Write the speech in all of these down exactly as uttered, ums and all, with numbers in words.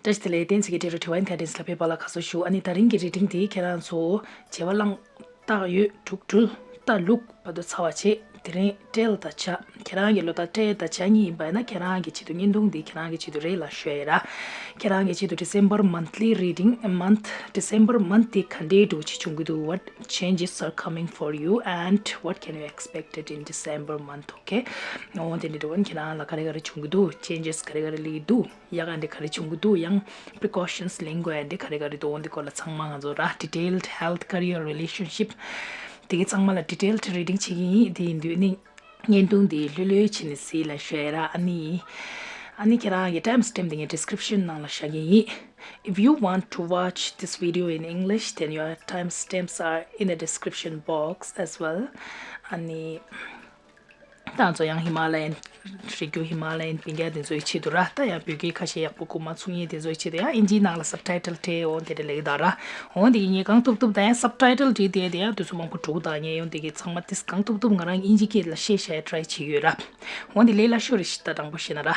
བཀྲ་ཤིས་བདེ་ལེགས། བསྟན་འཛིན་གྱི་འབྲི་རུ་Divine Guidance ལ་ཕེབས་པ་ལ་དགའ་བསུ་ཞུ། ཨ་ནི་ད་རིང་གི་reading དེ་ཁྱེད་རང་ཚོ་བྱེ་བ་གླང་སྟག་ཡོས་འབྲུག་སྦྲུལ་རྟ་ལུག་བར་དུ་ཚར་བ་བྱས། དེ་རིང་སྤྲེལ་དང་བྱ། ཁྱེད་རང་གི་ལོ་རྟགས་སྤྲེལ་དང་བྱ་གཉིས་ཡིན་པ་ཡིན་ན། ཁྱེད་རང་གི་ཆེད་དུ་བརྙན་ཐུང་འདི་ཁྱེད་རང་གི་ཆེད་དུ་རེད་ལ་ཞུ་ཡ་ཡིན་ར། ཁྱེད་རང་གི་ཆེད་དུ་December monthly reading month December month དེ་ག་འདྲའི་འགྲོ་ཆེད་བྱུང་གི་འདུག What changes are coming for you and what can you expect it in December month? Okay. འོ་དེ་འདྲ་འགྲོ་ཁྱེད་རང་ལ་ག་རེ་ག་རེ་བྱུང་གི་འདུག changes ག་རེ་ག་རེ་སླེབས་ཀྱི་འདུག་ཡག་ག་འདྲ་ག་རེ་བྱུང་གི་འདུག་ཡང་precautions ལེན་དགོས་ཡ་འདྲ་ག་རེ་ག་རེ་འདུག་འོ་འདི་སྐོར་ལ་ཚང་མ་ང་ཚོ་ར་detailed health career relationship དེ་གའི་ཚང་མ་ལ་detailed reading བྱེད་ཀྱི་ཡིན། དེ་ཡིན་དུས་ནི་བརྙན་ཐུང་འདི་ལྷོད་ལྷོད་བྱས་ནས་གཟིགས་ལ་ཞུ་ཡ་ར། ཨ་ནི་ཨ་ནི་ཁྱེད་རང་གི་time stamp དེ་ངས་description ནང་ལ་བཞག་གི་ཡིན། If you want to watch this video in English, then your time stamps are in the description box as well. ཨ་ནི། ད་ང་ཚོ་ཡང་ཧི་མ་ལ་ཡན་རི་རྒྱུད་ཧི་མ་ལ་ཡན་སྤུན་ཀྱག་དེ་ཚོའི་ཆེད་དུ་ར། ད་ཡང་བོད་སྐད་ཁ་ཤས་ཡག་པོ་གོ་མ་ཚུགས་མཁན་དེ་ཚོའི་ཆེད་དུ་ཡང་ཨིན་ཇིའི་ནང་ལ་subtitle སྤྲད། འོ་དེ་འདྲ་ལེགས་ད་ར། འོ་དེ་ངས་གང་ཐུབ་ཐུབ་ད་ཡང་subtitle བྲིས་ཏེ་དེ་ཡང་དུས་ཚོད་མང་པོ་འགྲོ་གི་ད། ངས་ཡང་དེ་གི་ཚང་མ་དེ་གང་ཐུབ་ཐུབ་ང་རང་ཨིན་ཇི་སྐད་ལ་བཤད་བྱ་ཡ་try བྱེད་ཀྱི་ཡོད་ར། འོ་དེ་ལས་སླ་ཤོས་རེད་ཤི། ད་དྲང་པོ་བཤད་ན་ར།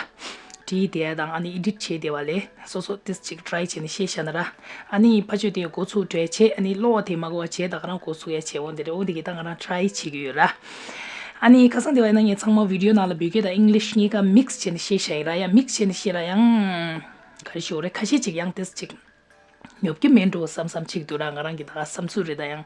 བྲིས་དེ་དང་ཨ་ནི་edit བྱས་དེ་བ་ལས་སོ་སོ་ཏིས་ཅིག་try བྱས་ནས་ཤེས་བྱ་ན་ར། ཨ་ནི་ཕ་ཆོས་དེ་འགོ་ཚུགས་གྲོས་བྱས། ཨ་ནི་ཀློག་པ་དེ་མ་གོ་བ་བྱས། ད་ག་རང་འགོ་ཚུགས་ཡ་བྱས། འོ་འདི་རེད། འོ་འདི་གི་ད་ང་རང་try བྱེད་ཀྱི་ཡོད་ར། ཨ་ནི་ཁ་སང་དེ་བ་ཡིན་ན་ངས་ཚང་མ་video ནང་ལ་བོད་སྐད་དང་English གཉིས་ཀ་mix བྱས་ནས་ཤེས་བྱ་ཡིན་ར། ཡ་mix བྱས་ནས་ཤེས་ར་ཡང་ག་རེ་ཞུ་རེད། ཁ་ཤས་ཅིག་ཡང་ཏིས་ཅིག་ཉོབ་ཀྱི་མེད་འགྲོ་བསམ་བསམ་ཅིག་འདུག་ར། ང་རང་གི་ད་བསམ་ཚུལ་རེད། ད་ཡང་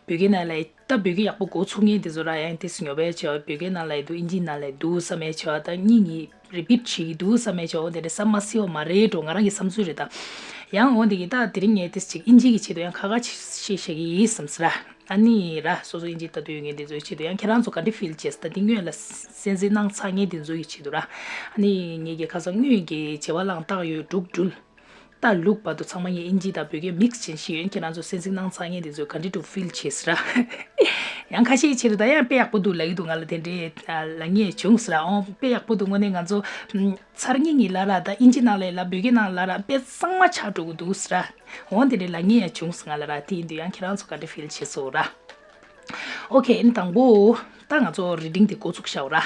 བོད་སྐད་ནང་ལ་ད་བོད་སྐད་ཡག་པོ་གོ་ཚུགས་མཁན་དེ་ཚོ་ར་ཡང་དེ་ཉོབ་པའི་ཆེ་བ། བོད་སྐད་ནང་ལ་འདུག་ཨིན་ཇི་ནང་ལ་འདུག་བསམ་པའི་ཆེ་བ། ད་གཉིས་གཉིས་repeat བྱེད་ཀྱི་འདུག་བསམ་པའི་ཆེ་བ། འོ་དེ་འདྲ་བསམ་མ་སྲིད་པ་མ་རེད་འགྲོ། ང་རང་གི་བསམ་ཚུལ་རེད་ད། ཡང་འོ་དེ་གི་ད་དེ་རིང་ངས་དེ་ཅིག་ཨིན་ཇི་གི་ཆེད་དུ་ཡང་ཁ་ཁ་ཤས་ཤིག་ཡིན་བསམ་སི་ར། ཨ་ནི་ར་སོ་སོ་ཨིན་ཇི་ལྟ་དུས་ཡོད་མཁན་དེ་ཚོའི་ཆེད་དུ་ཡང་ཁྱེད་རང་ཚོ་ག་འདྲ་feel བྱས། ད་དེ་སྔོན་ལ་གསན་གཟིགས་གནང་ཚར་མཁན་དེ་ཚོ་ཡི་ཆེད་དུ་ར། ཨ་ནི་ངས་ཀྱི་ཁ་སང་སྔོན་གྱི་བྱེ་བ་གླང་སྟག་ཡོས་འབྲུག་སྦྲུལ་རྟ་ལུག་བར་དུ་ཚང་མ་ངས་ཨིན་ཇི་དང་བོད་སྐད་mix བྱས་ཤེས་ཡོན། ཁྱེད་རང་ཚོ་གསན་གཟིགས་གནང་ཚར་མཁན་དེ་ཚོས་ག་འདྲ་འདུག feel བྱས་སི་ར། ཡང་ཁ་ཤས་ཆེད་དུ་ད་ཡང་དཔེ་ཡག་པོ་འདུག་ལབ་ཀྱི་འདུག་ང་ལ་དེ་འདྲའི་ལབ་མཁན་བྱུང་སི་ར། ཨོ་དཔེ་ཡག་པོ་འདུག་དངོས་གནས་ང་ཚོ་ཚར་གཉིས་གཉིས་ལ་ར། ད་ཨིན་ཇི་ནང་ལ་ལ་བོད་སྐད་ནང་ལ་ར་དཔེ་གཙང་མ་ཆགས་འགྲོ་གི་འདུག་སི་ར། འོ་དེ་འདྲའི་ལབ་མཁན་ཡང་བྱུང་སི་ང་ལ་ར། དེ་ཡིན་དུས་ཡང་ཁྱེད་རང་ཚོ་ག་འདྲ་feel བྱས་སོ་ར། Okay ཨ་ནི་དང་པོ་ད་ང་ཚོ་reading དེ་འགོ་ཚུགས་བྱའོ་ར།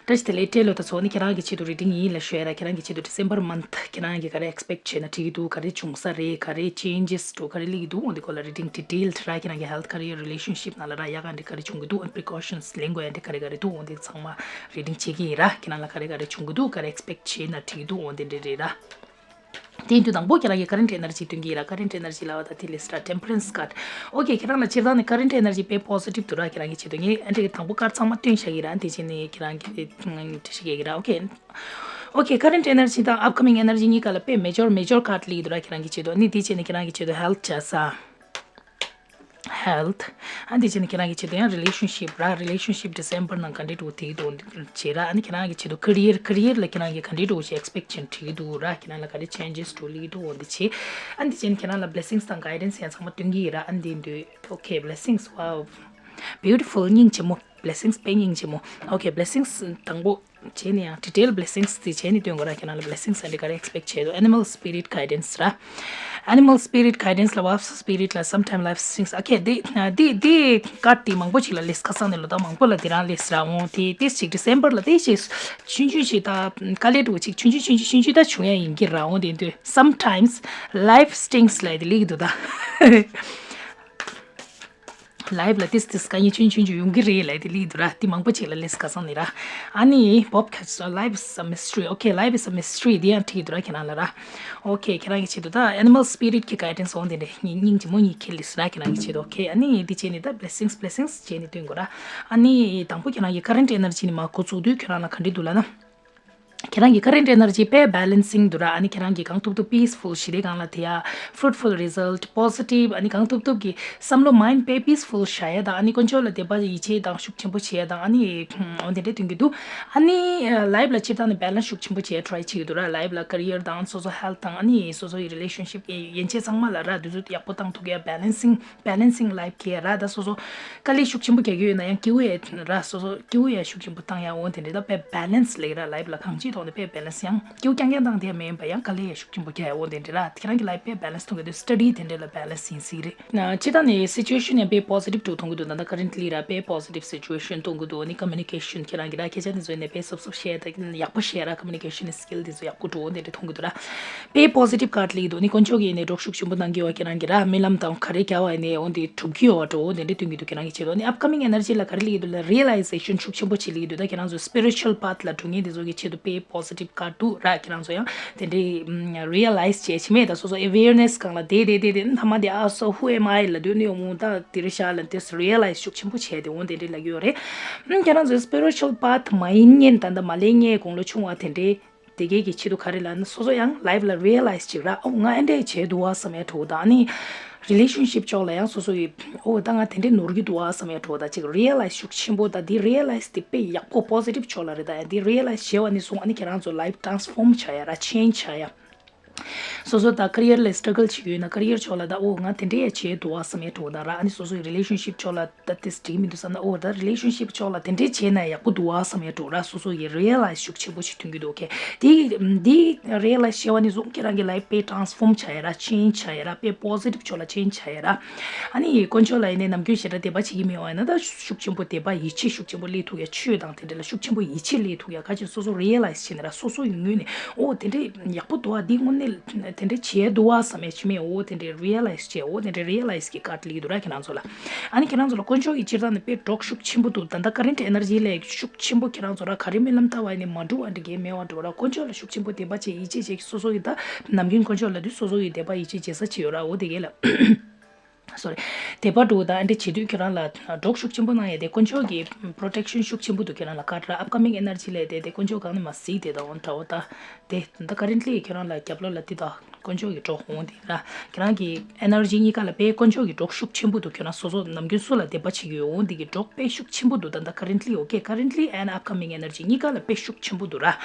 བཀྲ་ཤིས་བདེ་ལེགས་སྤྲེལ་ལོ། ད་ཚོ་ནི་ཁྱེད་རང་གི་ཆེད་དུ་reading ཡིན་ལ་ཞུ་ཡ་ར། ཁྱེད་རང་གི་ཆེད་དུ་December month ཁྱེད་རང་གི་ག་རེ་expect བྱས་ན་འགྲིག་གི་འདུག་ག་རེ་བྱུང་ས་རེད། ག་རེ་changes འགྲོ་ག་རེ་སླེབས་ཀྱི་འདུག་འོ་འདི་སྐོར་ལ་reading detailed ར། ཁྱེད་རང་གི་health career relationship ནང་ལ་ར་ཡག་ག་འདི་ག་རེ་བྱུང་གི་འདུག and precautions ལེན་དགོས་ཡ་འདི་ག་རེ་ག་རེ་འདུག་འོ་འདི་ཚང་མ་reading བྱེད་ཀྱི་ཡིན་ར། ཁྱེད་རང་ལ་ག་རེ་ག་རེ་བྱུང་གི་འདུག་ག་རེ་expect བྱས་ན་འགྲིག་གི་འདུག་འོ་འདི་འདྲ་རེད་ར། དེ་ཡིན་དུས་དང་པོ་ཁྱེད་རང་གི་current energy སྟོན་གྱི་ཡིན་ར། current energy ལབ་པ་ད་དེ་ལས་སི་ར་temperance card Okay ཁྱེད་རང་ལ་སྤྱིར་བཏང་ནས་current energy དཔེ་positive འདུག་ར། ཁྱེད་རང་གི་ཆེད་དུ་ངས་ཨ་འདྲ་གི་དང་པོ་card ཚང་མ་སྟོན་བཞག་གི་ར། དེ་བྱས་ནས་ཁྱེད་རང་གི་དེ་འདྲ་ཞིག་ཡག་གི་ར། Okay Okay current energy དང་upcoming energy གཉིས་ཀ་ལ་དཔེ་major major card སླེབས་ཀྱི་འདུག་ར། ཁྱེད་རང་གི་ཆེད་དུ། ཨ་ནི་དེ་བྱས་ནས་ཁྱེད་རང་གི་ཆེད་དུ་health བྱ་ས། health ཨ་འདི་བྱས་ནས་ཁྱེད་རང་གི་ཆེད་དུ་ཡང་relationship ར། relationship December ནང་ག་འདྲའི་འགྲོ་དེ་འདུག་བྱེད་ར། ཨ་ནི་ཁྱེད་རང་གི་ཆེད་དུ་career career ལ་ཁྱེད་རང་གི་ག་འདྲའི་འགྲོ་ཞེས་expect བྱེད་འགྲིག་གི་འདུག་ར། ཁྱེད་རང་ལ་ག་འདྲའི་changes འགྲོ་ལི་འདུག་འོ་འདི་བྱེད། ཨ་འདི་བྱས་ནས་ཁྱེད་རང་ལ་blessings དང་guidance ཡང་ཚང་མ་སྟོན་གྱི་ཡིན་ར། ཨ་འདི་འདུག Okay blessings wow beautiful སྙིང་རྗེ་མོ། blessings དཔེ་སྙིང་རྗེ་མོ། Okay blessings དང་པོ། བྱས་ནས་ཡང་detail blessings དེ་བྱས་ནས་སྟོན་དགོས་ར། ཁྱེད་རང་ལ་blessings ཨ་འདྲ་ག་རེ་expect བྱས་འདུག animal spirit guidance ར། animal spirit guidance ལ་wild spirit ལ sometime life things okay དེ་དེ་དེ་card དེ་མང་པོ་ཅིག་ལ་སླེབས། ཁ་སང་ནས་ལོ་ཟླ་མང་པོ་ལ་དེ་རང་སླེབས་ར། འོང་དེ་དེ་ཅིག་December ལ་དེ་ཅིག་ཆུང་ཆུང་ཅིག་ད་དཀའ་ལས་འགྲོ་ཅིག་ཆུང་ཆུང་ཆུང་ཆུང་ཆུང་ཆུང་ད་བྱུང་ཡ་ཡིན་གྱི་ར། འོང་དེ་དུས་sometimes life stings ལ་དེ་སླེབས་ཀྱི་འདུག་ད། life ལ་ཏིས་ཏིས་དཀའ་ངལ་ཆུང་ཆུང་ཆུང་ཡོང་གི་རེད་ལབ་དེ་ལི་འདུག་ར། དེ་མང་པོ་ཅིག་ལ་ལས་ཁ་སང་ནི་ར། ཨ་ནི་Bob Cats life is a mystery okay life is a mystery དེ་ཡང་ཁྲིད་འདུག་ར་ཁྱེད་རང་ལ་ར། Okay ཁྱེད་རང་གི་ཆེད་དུ་ད་animal spirit གི་guidance འོང་དེ་འདྲ་སྙིང་རྗེ་མོ་གཉིས་ཁྱེར་ལི་སི་ར་ཁྱེད་རང་གི་ཆེད་དུ། Okay ཨ་ནི་དེ་བྱས་ནི་ད་blessings blessings བྱས་ནི་སྟོན་དགོས་ར། ཨ་ནི་དང་པོ་ཁྱེད་རང་གི་current energy ནི་མ་འགོ་ཚུགས་དུས་ཁྱེད་རང་ལ་ག་འདྲ་འདུག་ལབ་ན། ཁྱེད་རང་གི་current energy དཔེ་balancing འདུག་ར། ཨ་ནི་ཁྱེད་རང་གི་གང་ཐུབ་ཐུབ་peaceful ཞི་བདེ་སྒང་ལ་དེ་ཡ་fruitful result positive ཨ་ནི་གང་ཐུབ་ཐུབ་ཀྱི་བསམ་བློ་mind དཔེ་peaceful བཞག་ཡ་དང་། ཨ་ནི་དཀོན་མཆོག་ལ་དད་པ་ཡིད་ཆེས་དང་ཤུགས་ཆེན་པོ་བྱེད་ཡ་དང་། ཨ་ནི་འོ་དེ་འདྲ་སྟོན་གྱི་འདུག་ཨ་ནི་life ལ་སྤྱིར་བཏང་ནས་balance ཤུགས་ཆེན་པོ་བྱེད་ཡ་try བྱེད་ཀྱི་འདུག་ར། life ལ་career དང་སོ་སོ་health དང་ཨ་ནི་སོ་སོ་ཡི་relationship ཡན་ཆད་ཚང་མ་ལ་ར་དུས་ཚོད་ཡག་པོ་བཏང་ཐུབ་ཡ་balancing balancing life གི་ར། ད་སོ་སོ་དཀའ་ལས་ཤུགས་ཆེན་པོ་རྒྱག་གི་ཡོད་ན་ཡང་སྐྱིད་པོ་ཡ་ར། སོ་སོ་སྐྱིད་པོ་ཡ་ཤུགས་ཆེན་པོ་བཏང་ཡ་འོ་དེ་འདྲ་ད་དཔེ་balance ལེགས་ར། life ལ་གང་ཅི་ ཐོག་ནས་དཔེ་བེ་ལན་སི་ཡང་སྐྱིད་པོ་རྐྱང་རྐྱང་བཏང་དེ་མིན་པ་ཡང་དཀའ་ལས་ཡང་ཤུགས་ཆེན་པོ་རྒྱག་ཡ་འོ་དེ་འདྲ་ར། ཁྱེད་རང་གི་ལའིབ་དཔེ་བེ་ལན་སི་ཐོག་གི་དུས་སི་ཊ་ཌི་དེ་འདྲ་ལ་བེ་ལན་སི་ཡིན་སྲིད་རེད། ན་སྤྱིར་བཏང་ནས་སི་ཅུ་ཨེ་ཤན་ཡང་དཔེ་པོ་སི་ཊིབ་འདྲ་མཐོང་གི་འདུག་ད་ལྟ་ཀ་རེན་ཊི་ལི་ར་དཔེ་པོ་སི་ཊིབ་སི་ཅུ་ཨེ་ཤན་མཐོང་གི་འདུག་ཨ་ནི་ཀོ་མུ་ནི་ཀེ་ཤན་ཁྱེད་རང་གི་ར་སྐད་ཆ་དེ་ཚོ་ནས་དཔེ་སོབ་སོབ་བཤད་ད་ཡག་པོ་བཤད་ར། ཀོ་མུ་ནི་ཀེ་ཤན་སི་ཀིལ་དེ་ཚོ་ཡག་པོ་འགྲོ་འོ་དེ་འདྲ་མཐོང་གི་འདུག་ར། དཔེ་པོ་སི་ཊིབ་ཁ་རེད་ལིག་འདུག་ནི་དཀོན་མཆོག་གིས་ནི་གྲོགས་ཤུགས་ཆེན་པོ་གནང་གི་ཡོད། ཁྱེད་རང་གི་ར་རྨི་ལམ་དང་ག་རེ་རྒྱག་པ་ནི་འོ་འདི་གྲུབ་ཀྱི་ཡོད་འགྲོ་འོ་དེ་འདྲ་སྟོན་གྱི་འདུག་ཁྱེད་རང་གི་ཆེད་དུ་ནི་ཨབ་ཀ་མིང་ཨེ་ནར་ཇི་ལ་ག་རེ་ལིག་འདུག་ལ་རི་ཡེ་ལའི་ཟེ་ཤན་ཤུགས་ཆེན་པོ་ཅིག་ལིག་འདུག་ད་ཁྱེད་རང་ཚོ་སི་པི་རི་ཅུ་ཨལ་པཱཐ་ལ་འགྲོ་མཁན་དེ་ཚོ་གི་ཆེད་དུ་དཔེ་པོ་སི་ཊིབ་ག་འདུག་ར། ཁྱེད་རང་ཚོ་ཡང་དེ་འདྲའི་རི་ཡེ་ལའིས་བྱས་ཕྱི་མེད་ད་སོ་སོ་ཨེ་ཝེར་ནེ་སི་སྒང་ལ་དེ་དེ་དེ་དེ་ཐ་མ་དེ་ཨ་སོ་ཧུ་ཨེམ་ཨའི་ལ་འདོད་ནི་ཡོང་མོ་ད་དེ་རི་ཤ་ལ་དེ་རི་ཡེ་ལའིས་ཤུགས་ཆེན་པོ་བྱས་དེ་འོ་དེ་འདྲའི་ལ་གི་ཡོད་རེད། ཁྱེད་རང་ཚོ་སི་པི་རི་ཅུ་ཨལ་པཱཐ་མ་ཡིན་མཁན་ད་ལྟ་མ་ལེན་མཁན་དགུང་ལོ་ཆུང་བ་དེ་འདྲའི་དེ་གས་ཀྱི་ཆེད་དུ་ག་རེ་ལབ་ན་སོ་སོ་ཡང་ལའིབ་ལ་རི་ཡེ་ལའིས་བྱེད་ར། ཨོ་ང་ཨེ་འདྲས་བྱས་འདུག་ཨ་བསམ་ཡ་འགྲོ་ད། ཨ་ནི་རི་ལེ་ཤན་ཤིབ་ཕྱོགས་ལ་ཡང་སོ་སོ་ཡི་ཨོ་ད་ང་དེ་འདྲས་ནོར་གྱི་འདུག་ཨ་བསམ་ཡ་འགྲོ་ད། ཅིག་རི་ཡེ་ལའིས་ཤུགས་ཆེན་པོ་ད་འདི་རི་ཡེ་ལའིས་དེ་དཔེ་ཡག་པོ་པོ་སི་ཊིབ་ཕྱོགས་ལ་རེད། ད་ཡང་འདི་རི་ཡེ་ལའིས་བྱས་པ་ནས་བཟུང་ཨ་ནི་ཁྱེད་རང་ཚོ་ལའིབ་ཊ་རན་སི་ཕོརམ་བྱ་ཡ་ར་ཆེན་ཇི་བྱ་ཡ། སོ་སོ་ད་ཀེ་རི་ཡར་ལ་སི་ཊ་ར་གལ་བྱེད་ཀྱི་ཡོད་ན་ཀེ་རི་ཡར་ཕྱོགས་ལ་ད་ཨོ་ང་དེ་འདྲས་ཡ་བྱས་འདུག་ཨ་བསམ་ཡ་འགྲོ་ད་ར། ཨ་ནི་སོ་སོ་ཡི་རི་ལེ་ཤན་ཤིབ་ཕྱོགས་ལ་ད་དེ་འགྲིག་མི་འདུག་བསམ་ན་ཨོ་ད་རི་ལེ་ཤན་ཤིབ་ཕྱོགས་ལ་དེ་འདྲས་བྱས་ན་ཡག་པོ་འདུག་ཨ་བསམ་ཡ་འགྲོ་ར། སོ་སོ་ཡི་རི་ཡེ་ལའིས་ཤུགས་ཆེན་པོ་ཞིག་ཐོན་གྱི་འདུག་ཁེ་དེ་དེ་རི་ཡེ་ལའིས་བྱས་པ་ནས་བཟུང་ཁྱེད་རང་གི་ལའིབ་དཔེ་ཊ་རན་སི་ཕོརམ་བྱ་ཡ་ར་ཆེན་ཇི་བྱ་ཡ་ར་དཔེ་པོ་སི་ཊིབ་ཕྱོགས་ལ་ཆེན་ཇི་བྱ་ཡ་ར། ཨ་ནི་དཀོན་མཆོག་ལ་ཡིན་ནའི་ནམ་རྒྱུན་ཞེ་དྲག་དད་པ་བྱེད་ཀྱི་མེད་པ་ཡིན་ན་ད་ཤུགས་ཆེན་པོ་དད་པ་ཡིད་ཆེས་ཤུགས་ཆེན་པོ་སླེབས་ཐུབ་ཡ། ཆོས་དང་དེ་འདྲ་ལ་ཤུགས་ཆེན་པོ་ཡིད་ཆེས་སླེབས་ཐུབ་ཡ། ག་ཅིག་སོ་སོ་རི་ཡེ་ལའིས་བྱས་ནས་ར་སོ་སོ་ཡི་ངོས་ནས་ཨོ་དེ་འདྲས་ཡག་པོ་འདུག་ཨ། འདི་དངོས་གནས་དེ་འདྲས་བྱས་འདུག་ཨ་བསམ་ཡ་ཅི་མེད། ཨོ་དེ་འདྲས་རི་ཡེ་ལའིས་བྱས་ཨོ་དེ་འདྲས་རི་ཡེ་ལའིས་ཀྱི་ཀ་ཌ་ལིག་འདུག་ར་ཁྱེད་རང་ཚོ་ལ། ཨ་ནི་ཁྱེད་རང་ཚོ་ལ་དཀོན་མཆོག་གིས་སྤྱིར་བཏང་ནས་དཔེ་གྲོགས་ཤུགས་ཆེན་པོ་འདུག་ད་ལྟ་ཀ་རེན་ཊི་ཨེ་ནར་ཇི་ལས་ཤུགས་ཆེན་པོ་ཁྱེད་རང་ཚོ་ར་ག་རེ་རྨི་ལམ་ལྟ་བ་ཡིན་ནའི་མ་འགྲུབ་པ་འདྲ་གས་མེད་པ་འགྲོ་ར། དཀོན་མཆོག་ལ་ཤུགས་ཆེན་པོ་དད་པ་བྱས་ཡིད་ཆེས་བྱས་ཀྱི་སོ་སོ་གི་ད་ནམ་རྒྱུན་དཀོན་མཆོག་ལ་དུས་སོ་སོ་གི་དད་པ་ཡིད་ཆེས་བྱེད་ས་ཅི་ཡོད་ར། འོ་དེ་གས་ལ། སོ་རི། དད་པ་འགྲོ་དང་ཨ་འདྲ་བྱེད་དུས་ཁྱེད་རང་ལ་གྲོགས་ཤུགས་ཆེན་པོ་གནང་ཡ་དེ་དཀོན་མཆོག་གི་པོ་རོ་ཊེག་ཤན་ཤུགས་ཆེན་པོ་འདུག་ཁྱེད་རང་ལ་ཀ་ཌ་ར། ཨབ་ཀ་མིང་ཨེ་ནར་ཇི་ལས་དེ་དེ་དཀོན་མཆོག་གང་ནས་མ་གཟིགས་དེ་དང་འདྲ་བོ་ད། དེ་ད་ཀ་རེན་ཊི་ལི་ཁྱེད་རང་ལ་རྒྱབ་ལོགས་ལ་དེ་དང་དཀོན་མཆོག་གི་གྲོགས་འོང་དེ་ར། ཁྱེད་རང་གི་ཨེ་ནར་ཇི་གཉིས་ཀ་ལ་དཔེ་དཀོན་མཆོག་གི་གྲོགས་ཤུགས་ཆེན་པོ་འདུག་ཁྱེད་རང་སོ་སོ་ནམ་རྒྱུན་སུ་ལ་དད་པ་བྱེད་ཀྱི་ཡོད་འོང་དེ་གི་གྲོགས་དཔེ་ཤུགས་ཆེན་པོ་འདུག་ད་ད་ཀ་རེན་ཊི་ལི་ཨོ་ཀེ་ཀ་རེན་ཊི་ལི་ཨེན་ཌི་ཨབ་ཀ་མིང་ཨེ་ནར་ཇི་གཉིས་ཀ་ལ་དཔེ་ཤུགས་ཆེན་པོ་འདུག་ར།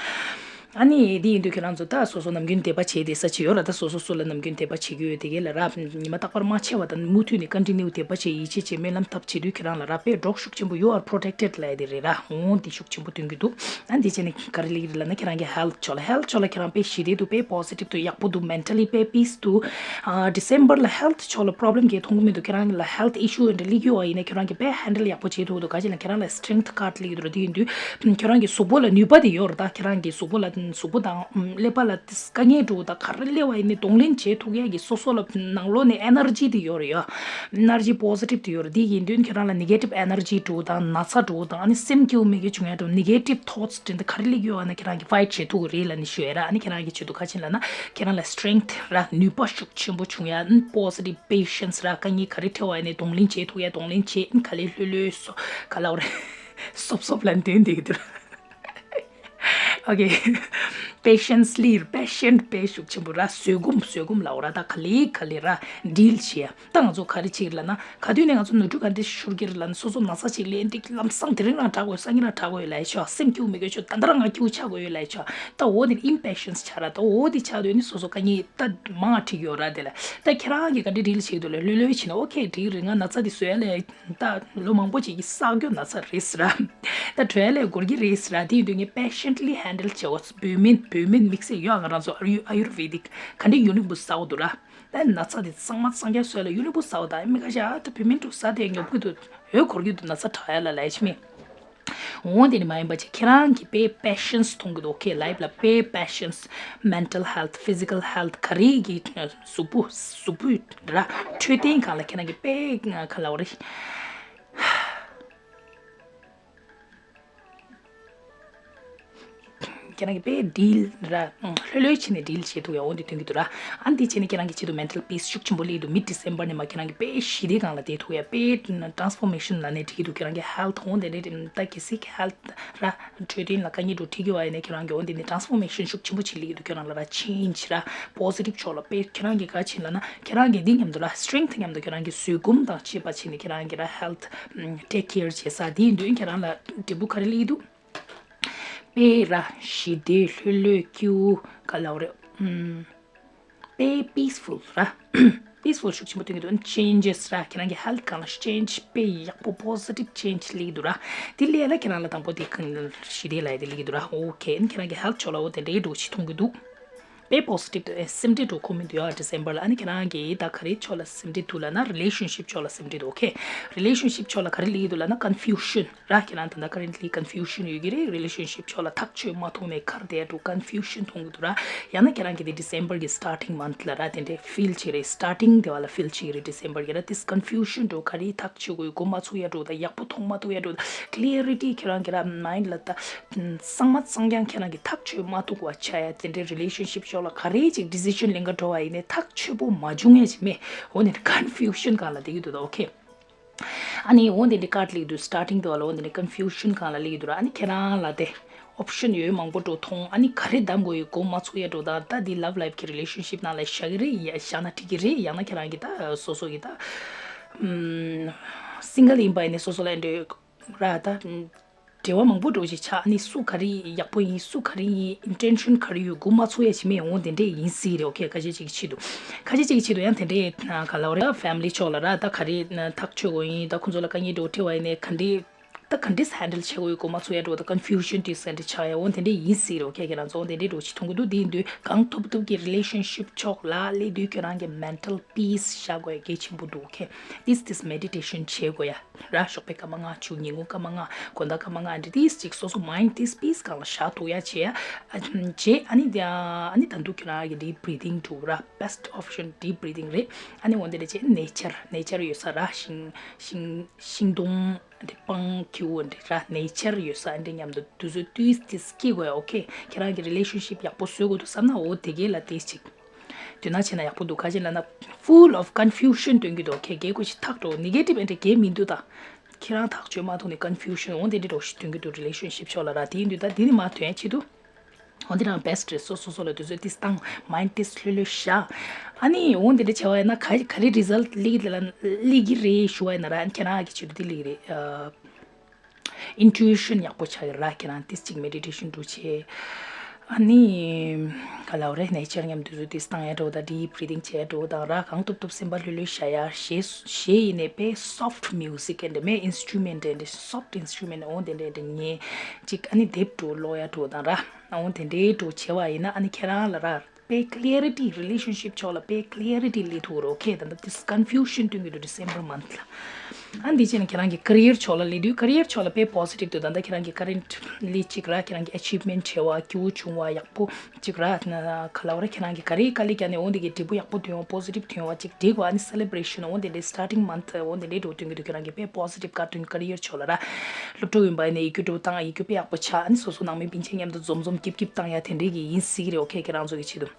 ཨ་ནི་དེ་ཡིན་དུས་ཁྱེད་རང་ཚོ་ད་སོ་སོ་ནམ་རྒྱུན་དད་པ་བྱེད་བསྡད་ས་ཅིག་ཡོད་ར། ད་སོ་སོ་སུ་ལ་ནམ་རྒྱུན་དད་པ་བྱེད་ཀྱི་ཡོད་དེ་གས་ལ་ར། ཉི་མ་རྟག་པར་མ་ཆད་པ་དང་མུ་མཐུད་ནས་ཀོན་ཊི་ནིའུ་དད་པ་བྱེད་ཡིད་ཆེས་བྱེད་སྨོན་ལམ་བཏབ་བྱེད་དུས་ཁྱེད་རང་ལ་ར་དཔེ་གྲོགས་ཤུགས་ཆེན་པོ་you are protected ལབ་ཡ་དེ་རེད་ར། འོང་དེ་ཤུགས་ཆེན་པོ་སྟོན་གྱི་འདུག་ཨ་འདི་བྱས་ནས་ག་རེ་ལབ་ཀྱི་རེད་ལབ་ན་ཁྱེད་རང་གི་ཧེལ་ཐི་ཕྱོགས་ལ་ཧེལ་ཐི་ཕྱོགས་ལ་ཁྱེད་རང་དཔེ་ཞི་བདེ་འདུག་དཔེ་པོ་སི་ཊིབ་འདུག་ཡག་པོ་འདུག་མེན་ཊ་ལི་དཔེ་པིས་འདུག་ཨ་ཌི་སེམ་བར་ལ་ཧེལ་ཐི་ཕྱོགས་ལ་པོ་རོབ་ལེམ་གང་ཡང་མཐོང་གི་མི་འདུག་ཁྱེད་རང་གི་ལ་ཧེལ་ཐི་ཨི་ཤུ་འདྲ་སླེབས་ཀྱི་ཡོད་པ་ཡིན་ན་ཁྱེད་རང་གི་དཔེ་ཧེན་ཌལ་ཡག་པོ་བྱེད་ཐུབ་འདུག་ག་ཅི་ལ་ཁྱེད་རང་ལ་སི་ཊེང་ཐི་ཀ་ཌ་སླེབས་ཀྱི་འདུག་དེ་ཡིན་དུས་ཁྱེད་རང་གི་གཟུགས་པོ་ལ་ནུས་པ་དེ་ཡོད་རེད། ད་ཁྱེད་རང་གི་གཟུགས་པོ་ལ་གཟུགས་པོ་དང་ཀླད་པ་ལ་དཀའ་ངལ་འགྲོ་དང་ག་རེ་སླེབས་པ་ཡིན་ནའི་གདོང་ལེན་བྱེད་ཐུབ་ཡག་གི་སོ་སོ་ལ་ནང་ལོགས་ནས་ཨེ་ནར་ཇི་དེ་ཡོད་རེད་ཡ། ཨེ་ནར་ཇི་པོ་སི་ཊིབ་དེ་ཡོད་རེད། དེ་ཡིན་དུས་ཁྱེད་རང་ལ་ནེ་གེ་ཊིབ་ཨེ་ནར་ཇི་འགྲོ་དང་ན་ཚ་འགྲོ་དང་ཨ་ནི་སེམས་སྐྱིད་པོ་མེད་མཁན་བྱུང་ཡ་འགྲོ་ནེ་གེ་ཊིབ་ཐོཊ་སི་དེ་འདྲ་ག་རེ་སླེབས་ཀྱི་ཡོད་ཨ་ན་ཁྱེད་རང་གི་ཕའིཊ་བྱེད་ཐུབ་ཀྱི་རེད་ལབ་ནས་ཞུ་ཡ་ར། ཨ་ནི་ཁྱེད་རང་གི་ཆེད་དུ་ག་ཅི་ལབ་ན་ཁྱེད་རང་ལ་སི་ཊེང་ཐི་ར་ནུས་པ་ཤུགས་ཆེན་པོ་བྱུང་ཡ། ཨ་ནི་པོ་སི་ཊིབ་པེ་ཤན་སི་ར་དཀའ་ངལ་ག་རེ་འཕྲད་པ་ཡིན་ནའི་གདོང་ལེན་བྱེད་ཐུབ་ཡ་གདོང་ལེན་བྱེད། ཨ་ནི་ག་ལེ་ལྷོད་ལྷོད་སོ་ག་ལབ་རེད། སོབ་སོབ་ལབ་འདོན་བསྡད་ཀྱི་འདུག་ར། ཨོ་ཀེ། པེ་ཤན་སི་ལི་པེ་ཤན་ཊི་དཔེ་ཤུགས་ཆེན་པོ་ར། བཟོད་སྒོམ་བཟོད་སྒོམ་ལབ་ར། ད་ག་ལེ་ག་ལེ་ར་ཌིལ་བྱེད་ཡ། ད་ང་ཚོ་ག་རེ་བྱེད་ཀྱི་ལབ་ན་ག་དུས་ནས་ང་ཚོ་ནོར་འཁྲུལ་ག་འདྲ་ཤོར་གྱི་རེད་ལབ་ན་སོ་སོ་ན་ཚ་ཅིག་སླེབས་འདི་ལམ་སང་དེ་རིང་རང་དྲག་དགོས་སང་ཉིན་རང་དྲག་དགོས་ལབ་ཡ་ཆོག་སེམས་སྐྱིད་པོ་མེད་དགོས་ཆོག་ད་ལྟ་རང་ང་སྐྱིད་པོ་ཆགས་དགོས་ཡོད་ལབ་ཡ་ཆོག་ད་འོ་དེ་ཨིམ་པེ་ཤན་སི་ཆགས་ར། ད་འོ་དེ་ཆགས་དུས་ནི་སོ་སོ་དཀའ་ངལ་ད་མང་འཁྲིག་ཡོད་ར། དེ་ལ་ད་ཁྱེད་རང་གིས་ག་འདྲ་ཌིལ་བྱེད་ཀྱི་འདུག་ལབ་ལྷོད་ལྷོད་བྱེད་ན་ཨོ་ཀེ་འགྲིག་རེད། ང་ན་ཚ་དེ་བཟོད་ཡ་ལས། ད་ལོ་མང་པོ་ཅིག་གི་བསགས་རྒྱུ་ན་ཚ་རེད་ཟེར་ར། ད་གྲོད་ལས་འགོར་གྱི་རེད་ཟེར་ར། དེ་ཡིན་དུས་ངས་པེ་ཤན་ཊི་ལི་ཧན་ཌལ་བྱེད་དགོས། བོད་སྨན་བོད་སྨན་དམིགས་བསལ་ཡོད་ང་རང་ཚོ་ཨ་ཡུར་ཨ་ཡུར་ཝེ་དིག་ག་འདྲའི་ཡུ་ནིག་པོ་ཟ་འོ་འདུག་ར། ད་ན་ཚ་དེ་གཙང་མ་གཙང་རྐྱང་བཟོས་ལ་ཡུ་ནིག་པོ་ཟ་འོ་ད་མི་ཁ་ཤས་ཨ་ད་བོད་སྨན་འདུག་ཟ་དེ་ཉོབ་གི་འདུག་འོད་འཁོར་གྱི་འདུག་ན་ཚ་དྲག་ཡ་ལ་ལས་ཆི་མེད། འོ་དེ་ནི་མ་ཡིན་པ་ཅིག་ཁྱེད་རང་གི་དཔེ་པེ་ཤན་སི་མཐོང་གི་འདུག་ཨོ་ཀེ་ལའིབ་ལ་དཔེ་པེ་ཤན་སི་མེན་ཊལ་ཧེལ་ཐི་ཕི་ཟི་ཀལ་ཧེལ་ཐི་ག་རེ་གི་གཟུགས་པོ་གཟུགས་པོའི་ར་འཕྲོད་བསྟེན་སྒང་ལ་ཁྱེད་རང་གི་དཔེ་ག་ལབ་རེད། ཁྱེད་རང་གི་དཔེ་ཌིལ་ར། ལྷོད་ལྷོད་བྱས་ནས་ཌིལ་བྱེད་ཐུབ་ཡ་འོ་འདི་སྟོན་གྱི་འདུག་ར། ཨ་འདི་བྱས་ནས་ཁྱེད་རང་གི་ཆེད་དུ་མེན་ཊལ་པིས་ཤུགས་ཆེན་པོ་སླེབས་འདུག་མིཌ་ཌི་སེམ་བར་ནས་མ་ཁྱེད་རང་གི་དཔེ་ཞི་བདེ་སྒང་ལ་བསྡད་ཐུབ་ཡ་དཔེ་ཊ་རན་སི་ཕོར་མེ་ཤན་ལབ་ནས་འགྲིག་གི་འདུག་ཁྱེད་རང་གི་ཧེལ་ཐི་འོ་འདི་འདྲ་ད་གལ་སྲིད་ཧེལ་ཐི་ར་འཕྲོད་བསྟེན་ལ་དཀའ་ངལ་འགྲོ་འགྲིག་གི་བ་ཡིན་ན་ཁྱེད་རང་གི་འོ་འདི་ནི་ཊ་རན་སི་ཕོར་མེ་ཤན་ཤུགས་ཆེན་པོ་ཅིག་སླེབས་ཀྱི་འདུག་ཁྱེད་རང་ལ་ར་ཆེན་ཇི་ར་པོ་སི་ཊིབ་ཕྱོགས་ལ་དཔེ་ཁྱེད་རང་གི་ག་ཕྱིན་ལབ་ན་ཁྱེད་རང་གི་འདི་མཉམ་དུ་ར་སི་ཊེང་ཐི་མཉམ་དུ་ཁྱེད་རང་གི་བཟོད་སྒོམ་དང་བཅས་པ་ཕྱིན་ནས་ཁྱེད་རང་གི་ར་ཧེལ་ཐི་ཊེག་ཀེར་བྱེད་ས་དེ་ཡིན་དུས་ཁྱེད་རང་ལ་འབྲས་བུ་ག་རེ་སླེབས་ཀྱི་འདུག་དཔེ་ར་ཞི་བདེ་ལྷོད་ལྷོད་སྐྱིད་པོ་ག་ལབ་རེད། ཨུམ། དཔེ་peaceful་ར། peaceful་ཤུགས་ཆེན་པོ་སྟོན་གྱི་འདུག changes་ར། ཁྱེད་རང་གི་health་སྒང་ལ་change་དཔེ་ཡག་པོ་positive change་སླེབས་ཀྱི་འདུག་ར། དེ་སླེབས་ལ་ཁྱེད་རང་ལ་དང་པོ་དེ་གང་ཞི་བདེ་ལ་ཡ་དེ་སླེབས་ཀྱི་འདུག་ར། okay ཨ་ནི་ཁྱེད་རང་གི་health་ཕྱོགས་ལ་འོ་དེ་འདྲའི་འགྲོ་ཅིག་མཐོང་གི་འདུག་དཔེ་positive་དུ་ཨེ་སེམས་ཁྲལ་འགྲོ་ཁོ་མི་འདུག་ཡ་December་ལ། ཨ་ནི་ཁྱེད་རང་གི་ད་ག་རེ་ཕྱོགས་ལ་སེམས་ཁྲལ་འདུག་ལབ་ན་relationship་ཕྱོགས་ལ་སེམས་ཁྲལ་འདུག okay relationship་ཕྱོགས་ལ་ག་རེ་སླེབས་ཀྱི་འདུག་ལབ་ན་confusion་ར། ཁྱེད་རང་ད་ལྟ་currently confusion་ཡོད་ཀྱི་རེད། relationship་ཕྱོགས་ལ་ཐག་ཆོད་མ་ཐུབ་ནས་འཁར་བསྡད་འགྲོ་confusion་མཐོང་གི་འདུག་ར། ཡང་ན་ཁྱེད་རང་གི་དེ་December་གི་starting month་ལ་ར་དེ་འདྲའི་feel་བྱེད་རེད། starting་དེ་བ་ལ་feel་བྱེད་རེད། December་གི་ར་དེ་confusion་འགྲོ་ག་རེ་ཐག་ཆོད་དགོས་གོ་མ་ཚུགས་ཡ་འགྲོ་ད་ཡག་པོ་མཐོང་མ་ཐུབ་ཡ་འགྲོ་ད་clarity་ཁྱེད་རང་གི་ར་mind་ལ་ད་གསང་མ་གསང་རྐྱང་ཁྱེད་རང་གི་ཐག་ཆོད་མ་ཐུབ་པ་ཆགས་ཡ་དེ་འདྲའི་relationship་ཕྱོགས་ལ་ག་རེ་ཅིག་decision་ལེན་ག་འགྲོ་བ་ཡིན་ནའི་ཐག་ཆོད་པོ་མ་བྱུང་ཡ་ཅིག་མེད། འོ་ནི་confusion་སྒང་ལ་བསྡད་ཀྱི་འདུག་ད་okay། ཨ་ནི་འོ་དེ་འདྲའི་card་སླེབས་འདུག starting་དུ་བ་ལ་འོ་དེ་འདྲའི་confusion་སྒང་ལ་སླེབས་འདུག་ར། ཨ་ནི་ཁྱེད་རང་ལ་དེ་option་ཡོད་མང་པོ་འགྲོ་མཐོང་། ཨ་ནི་ག་རེ་གདམ་དགོས་ཡོད་གོ་མ་ཚུགས་ཡ་འགྲོ་ད་ད་འདི་love life་གི་relationship་ནང་ལ་བཞག་གི་རེད། ཡ་བཞག་ན་འགྲིག་གི་རེད། ཡང་ན་ཁྱེད་རང་གི་ད་སོ་སོ་གི་ད་single་ཡིན་པ་ཡིན་ནའི་སོ་སོ་ལ་འདྲ་ར་ད། འབྲེལ་བ་མང་པོ་འགྲོ་ཅིག་ཆགས། ཨ་ནི་སུ་ག་རེ་ཡག་པོ་ཡིན། སུ་ག་རེ་ཡིན། intention་ག་རེ་ཡོད་གོ་མ་ཚུགས་ཡ་ཅིག་མེད། འོ་དེ་འདྲས་ཡིན་སྲིད་རེད། okay་ཁ་ཤས་ཅིག་གི་ཆེད་དུ། ཁ་ཤས་ཅིག་གི་ཆེད་དུ་ཡང་དེ་འདྲས་ག་ལབ་རེད། family་ཕྱོགས་ལ་ར་ད་ག་རེ་ཐག་ཆོད་དགོས་ཡིན། ད་ཁོང་ཚོ་ལ་དཀའ་ངལ་འགྲོ་འཕྲད་པ་ཡིན་ནའི་ག་འདྲས་ད་ག་འདྲས་handle་བྱེད་དགོས་ཡོད་གོ་མ་ཚུགས་ཡ་འགྲོ་ད་confusion་དེ་སེ་འདྲས་ཆགས་ཡ། འོ་དེ་འདྲས་ཡིན་སྲིད་རེད། okay ཁྱེད་རང་ཚོ་འོ་དེ་འདྲས་འགྲོ་ཅིག་མཐོང་གི་འདུག་དེ་ཡིན་དུས་གང་ཐུབ་ཐུབ་ཀྱི་relationship་ཕྱོགས་ལ་སླེབས་དུས་ཁྱེད་རང་གི་mental peace་བཞག་དགོས་ཡ་གལ་ཆེན་པོ་འདུག okay this this meditation་བྱེད་དགོས་ཡ། ར་ཞོགས་པའི་སྐར་མ་ལྔ་བཅུ་ཉིན་གུང་སྐར་མ་ལྔ་དགོང་དག་སྐར་མ་ལྔ་འདི་ཏིས་ཅིག་སོ་སོ་mind this peace་སྒང་ལ་བཞག་ཐུབ་ཡ་བྱེད་ཡ། བྱེད་ཨ་ནི་ཨ་ནི་ད་འདུག་ཁྱོད་རང་གི་deep breathing་འགྲོ་ར། best option deep breathing་རེད། ཨ་ནི་འོན་ཏེ་རེ་བྱེད་nature nature་ཡོད་ས་ར་ཤིང་ཤིང་ཤིང་སྡོང་འདི་སྤང་ཁྱིའུ་འདི་ར་nature་ཡོད་ས་འདི་མཉམ་དུ་དུས་ཚོད་ཏིས་ཏིས་སྐྱེ་དགོས་ཡ། okay་ཁྱེད་རང་གི་relationship་ཡག་པོ་བཟོ་དགོས་འདུག་བསམ་ན་འོ་དེ་གས་ལ་ཏིས་ཅིག་དོན་དག་བྱས་ན་ཡག་པོ་འདུག་ག་ཅི་ལབ་ན་full of confusion་སྟོན་གྱི་འདུག okay གལ་ཁོ་ཞིག་ཐག་འགྲོ་negative་and་གལ་མི་འདུག་ད་ཁྱེད་རང་ཐག་ཆོད་མ་ཐུབ་ནས་confusion་འོང་དེ་འདྲ་འགྲོ་ཞིག་སྟོན་གྱི་འདུག relationship་ཕྱོགས་ལ་ར། དེ་ཡིན་དུས་ད་འདི་ནི་མ་དོན་ཆེད་དུ་འོང་དེ་རང་best་རེད། སོ་སོ་སོ་ལ་དུས་ཚོད་ཏིས་བཏང་mind་ཏིས་ལྷོད་ལྷོད་བཞག་ཨ་ནི་འོང་དེ་འདྲ་བྱས་པ་ཡིན་ན་ག་ག་རེ་result་སླེབས་ཀྱི་ལ་སླེབས་ཀྱི་རེད་ཞུ་བ་ཡིན་ན་ར་ཁྱེད་རང་གི་ཆེད་དུ་འདི་སླེབས་ཀྱི་རེད། intuition་ཡག་པོ་ཆགས་ཀྱི་ར། ཁྱེད་རང་ཏིས་ཅིག་meditation་འགྲོ་བྱེད། ཨ་ནི་ག་ལབ་རེད། nature་མཉམ་དུ་ཏིས་བཏང་ཡ་འགྲོ་དང་deep breathing་བྱེད་ཡ་འགྲོ་དང་ར། གང་ཐུབ་ཐུབ་སེམས་པ་ལྷོད་ལྷོད་བཞག་ཡ། གཞས་གཞས་ཡིན་ནའི་དཔེ་soft music་and་མེ་instrument་and་soft instrument་འོང་དེ་འདྲ་འདྲ་ཉན་ཅིག་ཨ་ནི་དེབ་འགྲོ་ཀློག་ཡ་འགྲོ་དང་ར། འོང་དེ་འདྲའི་འགྲོ་བྱེད་པ་ཡིན་ན་ཨ་ནི་ཁྱེད་རང་ལ་ར། དཔེ་clarity relationship་ཕྱོགས་ལ་དཔེ་clarity་སླེབས་ཐུབ་རོགས། okay ད་ལྟ་this confusion་སྟོན་གྱི་འདུག December month་ལ། ཨ་འདི་བྱས་ན་ཁྱེད་རང་གི་career་ཕྱོགས་ལ་སླེབས་དུས་career་ཕྱོགས་ལ་དཔེ་positive་འདུག་ད་ལྟ་ཁྱེད་རང་གི་currently་གཅིག་ར་ཁྱེད་རང་གི་achievement་བྱེད་པ་སྐྱིད་པོ་བྱུང་བ་ཡག་པོ་གཅིག་ར་ག་ལབ་ར། ཁྱེད་རང་གི་ག་རེ་དཀའ་ལས་བརྒྱབ་ནས་འོ་འདི་གི་འབྲས་བུ་ཡག་པོ་ཐོན་པ་positive་ཐོན་པ་གཅིག་འགྲིག་པ་ཨ་ནི་celebration་འོ་འདི་འདྲའི་starting month་འོ་འདི་འདྲའི་འགྲོ་སྟོན་གྱི་འདུག་ཁྱེད་རང་གི་དཔེ་positive་བཀའ་དྲིན་career་ཕྱོགས་ལ་ར། སློབ་ཕྲུག་ཡིན་པ་ཡིན་ནའི་ཡིག་རྒྱུགས་འགྲོ་སྟངས་ཡིག་རྒྱུགས་དཔེ་ཡག་པོ་ཆགས་ཨ་ནི་སོ་སོ་ནང་མི་སྤུན་མཆེད་མཉམ་དུ་འཛོམས་འཛོམས་སྐྱིད་སྐྱིད་བཏང་ཡ་དེ་འདྲའི་གི་ཡིན་སྲིད་ཀྱི་རེད། okay ཁྱེད་རང་ཚོ་གི་ཆེད་དུ།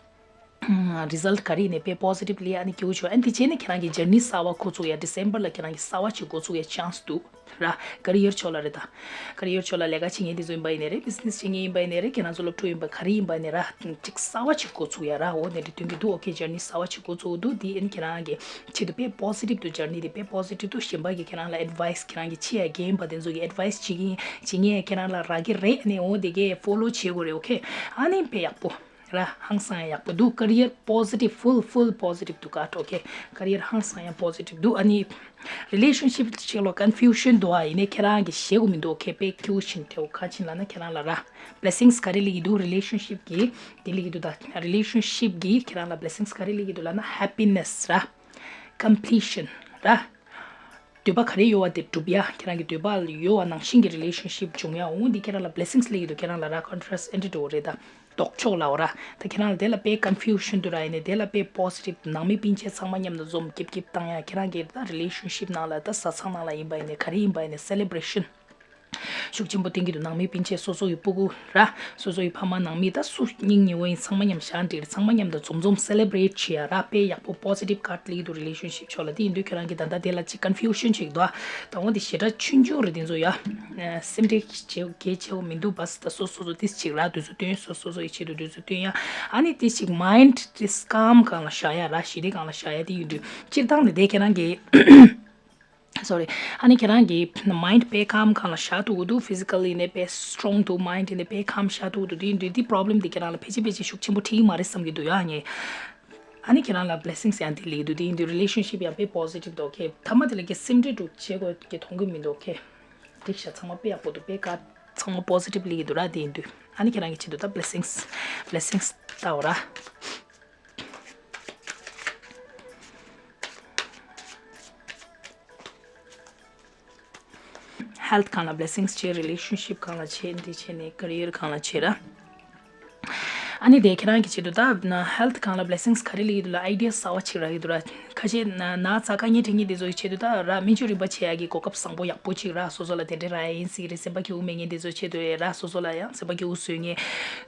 result་ག་རེ་ཡིན་ནའི་དཔེ་positive་ལས་ཨ་ནི་སྐྱིད་པོ་བྱུང་ཨ་ནི་དེ་བྱས་ནས་ཁྱེད་རང་གི་journey་གསར་བ་འགོ་ཚུགས་ཡ། December་ལ་ཁྱེད་རང་གི་གསར་བ་ཅིག་འགོ་ཚུགས་ཡ་chance་འདུག་ར། career་ཕྱོགས་ལ་རེད་ད། career་ཕྱོགས་ལ་ལས་ཀ་བྱེད་མཁན་དེ་ཚོ་ཡིན་པ་ཡིན་ནའི་རེད། business་བྱེད་མཁན་ཡིན་པ་ཡིན་ནའི་རེད། ཁྱེད་རང་ཚོ་སློབ་ཕྲུག་ཡིན་པ་ག་རེ་ཡིན་པ་ཡིན་ནའི་ར། ཅིག་གསར་བ་ཅིག་འགོ་ཚུགས་ཡ་ར། འོ་དེ་འདྲ་སྟོན་གྱི་འདུག okay journey་གསར་བ་ཅིག་འགོ་ཚུགས་འདུག་དེ་ཨ་ནི་ཁྱེད་རང་གི་ཆེད་དུ་དཔེ་positive་འདུག journey་དེ་དཔེ་positive་འདུག་གཞན་པ་གི་ཁྱེད་རང་ལ་advice་ཁྱེད་རང་གི་ཆེ་ཡ་རྒན་པ་དེ་ཚོ་གི་advice་བྱེད་ཀྱི་ཡིན་བྱེད་མཁན་ཁྱེད་རང་ལ་རག་གི་རེད། ཨ་ནི་འོ་དེ་གས་follow་བྱེད་དགོས་རེད། okay ཨ་ནི་དཔེ་ཡག་པོ། ར་ཧང་སང་ཡག་པོ་འདུག career positive full full positive འདུག་ག okay career་ཧང་སང་ཡ་positive འདུག་ཨ་ནི་relationship་ཅིག་ལ་confusion་འདུག་ཨ་ཡིན་ནའི་ཁྱེད་རང་གི་ཞེ་གོ་མི་འདུག okay དཔེ་ཁྱུ་ཆིན་ཐེའུ་ཁ་ཆིན་ལ་ན་ཁྱེད་རང་ལ་ར་blessings་ག་རེ་སླེབས་ཀྱི་འདུག relationship་གི་དེ་སླེབས་ཀྱི་འདུག་ད་relationship་གི་ཁྱེད་རང་ལ་blessings་ག་རེ་སླེབས་ཀྱི་འདུག་ལབ་ན་happiness་ར་completion་ར། འདོད་པ་ག་རེ་ཡོད་པ་དེ་འགྲུབ་ཡ། ཁྱེད་རང་གི་འདོད་པ་ཡོད་པ་ནང་བཞིན་གྱི་relationship་འབྱུང་ཡ། འོ་འདི་ཁྱེད་རང་ལ་blessings་སླེབས་ཀྱི་འདུག་ཁྱེད་རང་ལ་ར་contrast་and་འགྲོ་རེད་ད། ལྡོག་ཕྱོགས་ལ་འོ་ར། ད་ཁྱེད་རང་ལ་དེ་ལ་དཔེ་confusion་འདུག་ར་ཡིན་ནའི་དེ་ལ་དཔེ་positive་ནང་མི་སྤུན་མཆེད་ཚང་མ་མཉམ་དུ་འཛོམས་སྐྱིད་སྐྱིད་བཏང་ཡ། ཁྱེད་རང་གི་ད་relationship་ནང་ལ་ད་བཟའ་ཚང་ནང་ལ་ཡིན་པ་ཡིན་ནའི་ག་རེ་ཡིན་པ་ཡིན་ནའི་celebration་ཤུགས་ཆེན་པོ་བསྟན་གྱི་འདུག་ནང་མི་སྤུན་མཆེད་སོ་སོ་ཡི་སྤུ་གུ་ར། སོ་སོ་ཡི་ཕ་མ་ནང་མི་ད་སུ་སྙིང་ཉེ་བོ་ཡིན་ཚང་མ་མཉམ་ཞག་འགྲིག་ཚང་མ་མཉམ་དུ་འཛོམས་འཛོམས་celebrate་བྱེད་ཡ་ར། དཔེ་ཡག་པོ་positive་card་སླེབས་ཀྱི་འདུག relationship་ཕྱོགས་ལ། དེ་ཡིན་དུས་ཁྱེད་རང་གི་ད་ལྟ་དེ་ལ་ཅིག་confusion་ཅིག་འདུག་ཨ། ད་འོ་དེ་ཞེ་དྲག་ཆུང་ཆུང་རེད་དེ་ཚོ་ཡ། སེམས་ཁྲལ་བྱེད་གལ་ཆེ་བོ་མི་འདུག་བ་སི་ད་སོ་སོ་སོ་ཏིས་ཅིག་ར་དུས་ཚོད་བཏོན་ཡ། སོ་སོ་སོ་ཡི་ཆེད་དུ་དུས་ཚོད་བཏོན་ཡ། ཨ་ནི་ཏིས་ཅིག་mind་ཏིས་calm་སྒང་ལ་བཞག་ཡ་ར། ཞི་བདེ་སྒང་ལ་བཞག་ཡ་དེ་ཡིན་དུས་སྤྱིར་བཏང་ནས་དེ་ཁྱེད་རང་གི་sorry། ཨ་ནི་ཁྱེད་རང་གི་mind་དཔེ་calm་སྒང་ལ་བཞག་ཐུབ་ཀྱི་འདུག physical་ཡིན་ནའི་དཔེ་strong་འདུག mind་ཡིན་ནའི་དཔེ་calm་བཞག་ཐུབ་ཀྱི་འདུག་དེ་ཡིན་དུས་དེ་problem་དེ་ཁྱེད་རང་ལ་ཕལ་ཆེར་ཕལ་ཆེར་ཤུགས་ཆེན་པོ་འཕྲད་ཀྱི་མ་རེད་བསམ་གྱི་འདུག་ཡ་ངས། ཨ་ནི་ཁྱེད་རང་ལ་blessings ཡང་དེ་སླེབས་ཀྱི་འདུག་དེ་ཡིན་དུས་relationship ཡང་དཔེ་positive འདུག okay ཐ་མ་དེ་ལ་ཀྱི་སེམས་ཁྲལ་འདྲ་བོ་བྱེད་དགོས་ཀྱི་མཐོང་གི་མི་འདུག okay འགྲིག་ཤག་ཚང་མ་དཔེ་ཡག་པོ་འདུག་དཔེ་ཀ་ཚང་མ་positive སླེབས་ཀྱི་འདུག་ར། དེ་ཡིན་དུས་ཨ་ནི་ཁྱེད་རང་གི་ཆེད་དུ་ད་blessings blessings ལྟ་འོ་ར། health སྒང་ལ་blessings བྱེད། relationship སྒང་ལ་བྱེད། འདི་བྱེད་ནས་career སྒང་ལ་བྱེད་ར། ཨ་ནི་དེ་ཁྱེད་རང་གི་ཆེད་དུ་ད་health སྒང་ལ་blessings ག་རེ་སླེབས་ཀྱི་འདུག་ལབ་idea གསར་པ་ཅིག་རག་གི་འདུག་ར། ཁ་ཤས་ན་ན་ཚ་དཀའ་ངལ་འཕྲད་མཁན་དེ་ཚོ་ཡི་ཆེད་དུ་ད་ར་སྨན་བཅོས་རིམ་པ་བྱེད་ཡག་གི་གོ་སྐབས་བཟང་པོ་ཡག་པོ་ཅིག་ར། སོ་སོ་ལ་དེ་འདྲའི་ར་ཡིན་སྲིད་རེད། སེམས་པ་སྐྱིད་པོ་མེད་མཁན་དེ་ཚོ་ཆེད་དུ་ར། སོ་སོ་ལ་ཡང་སེམས་པ་སྐྱིད་པོ་བཟོ་མཁན་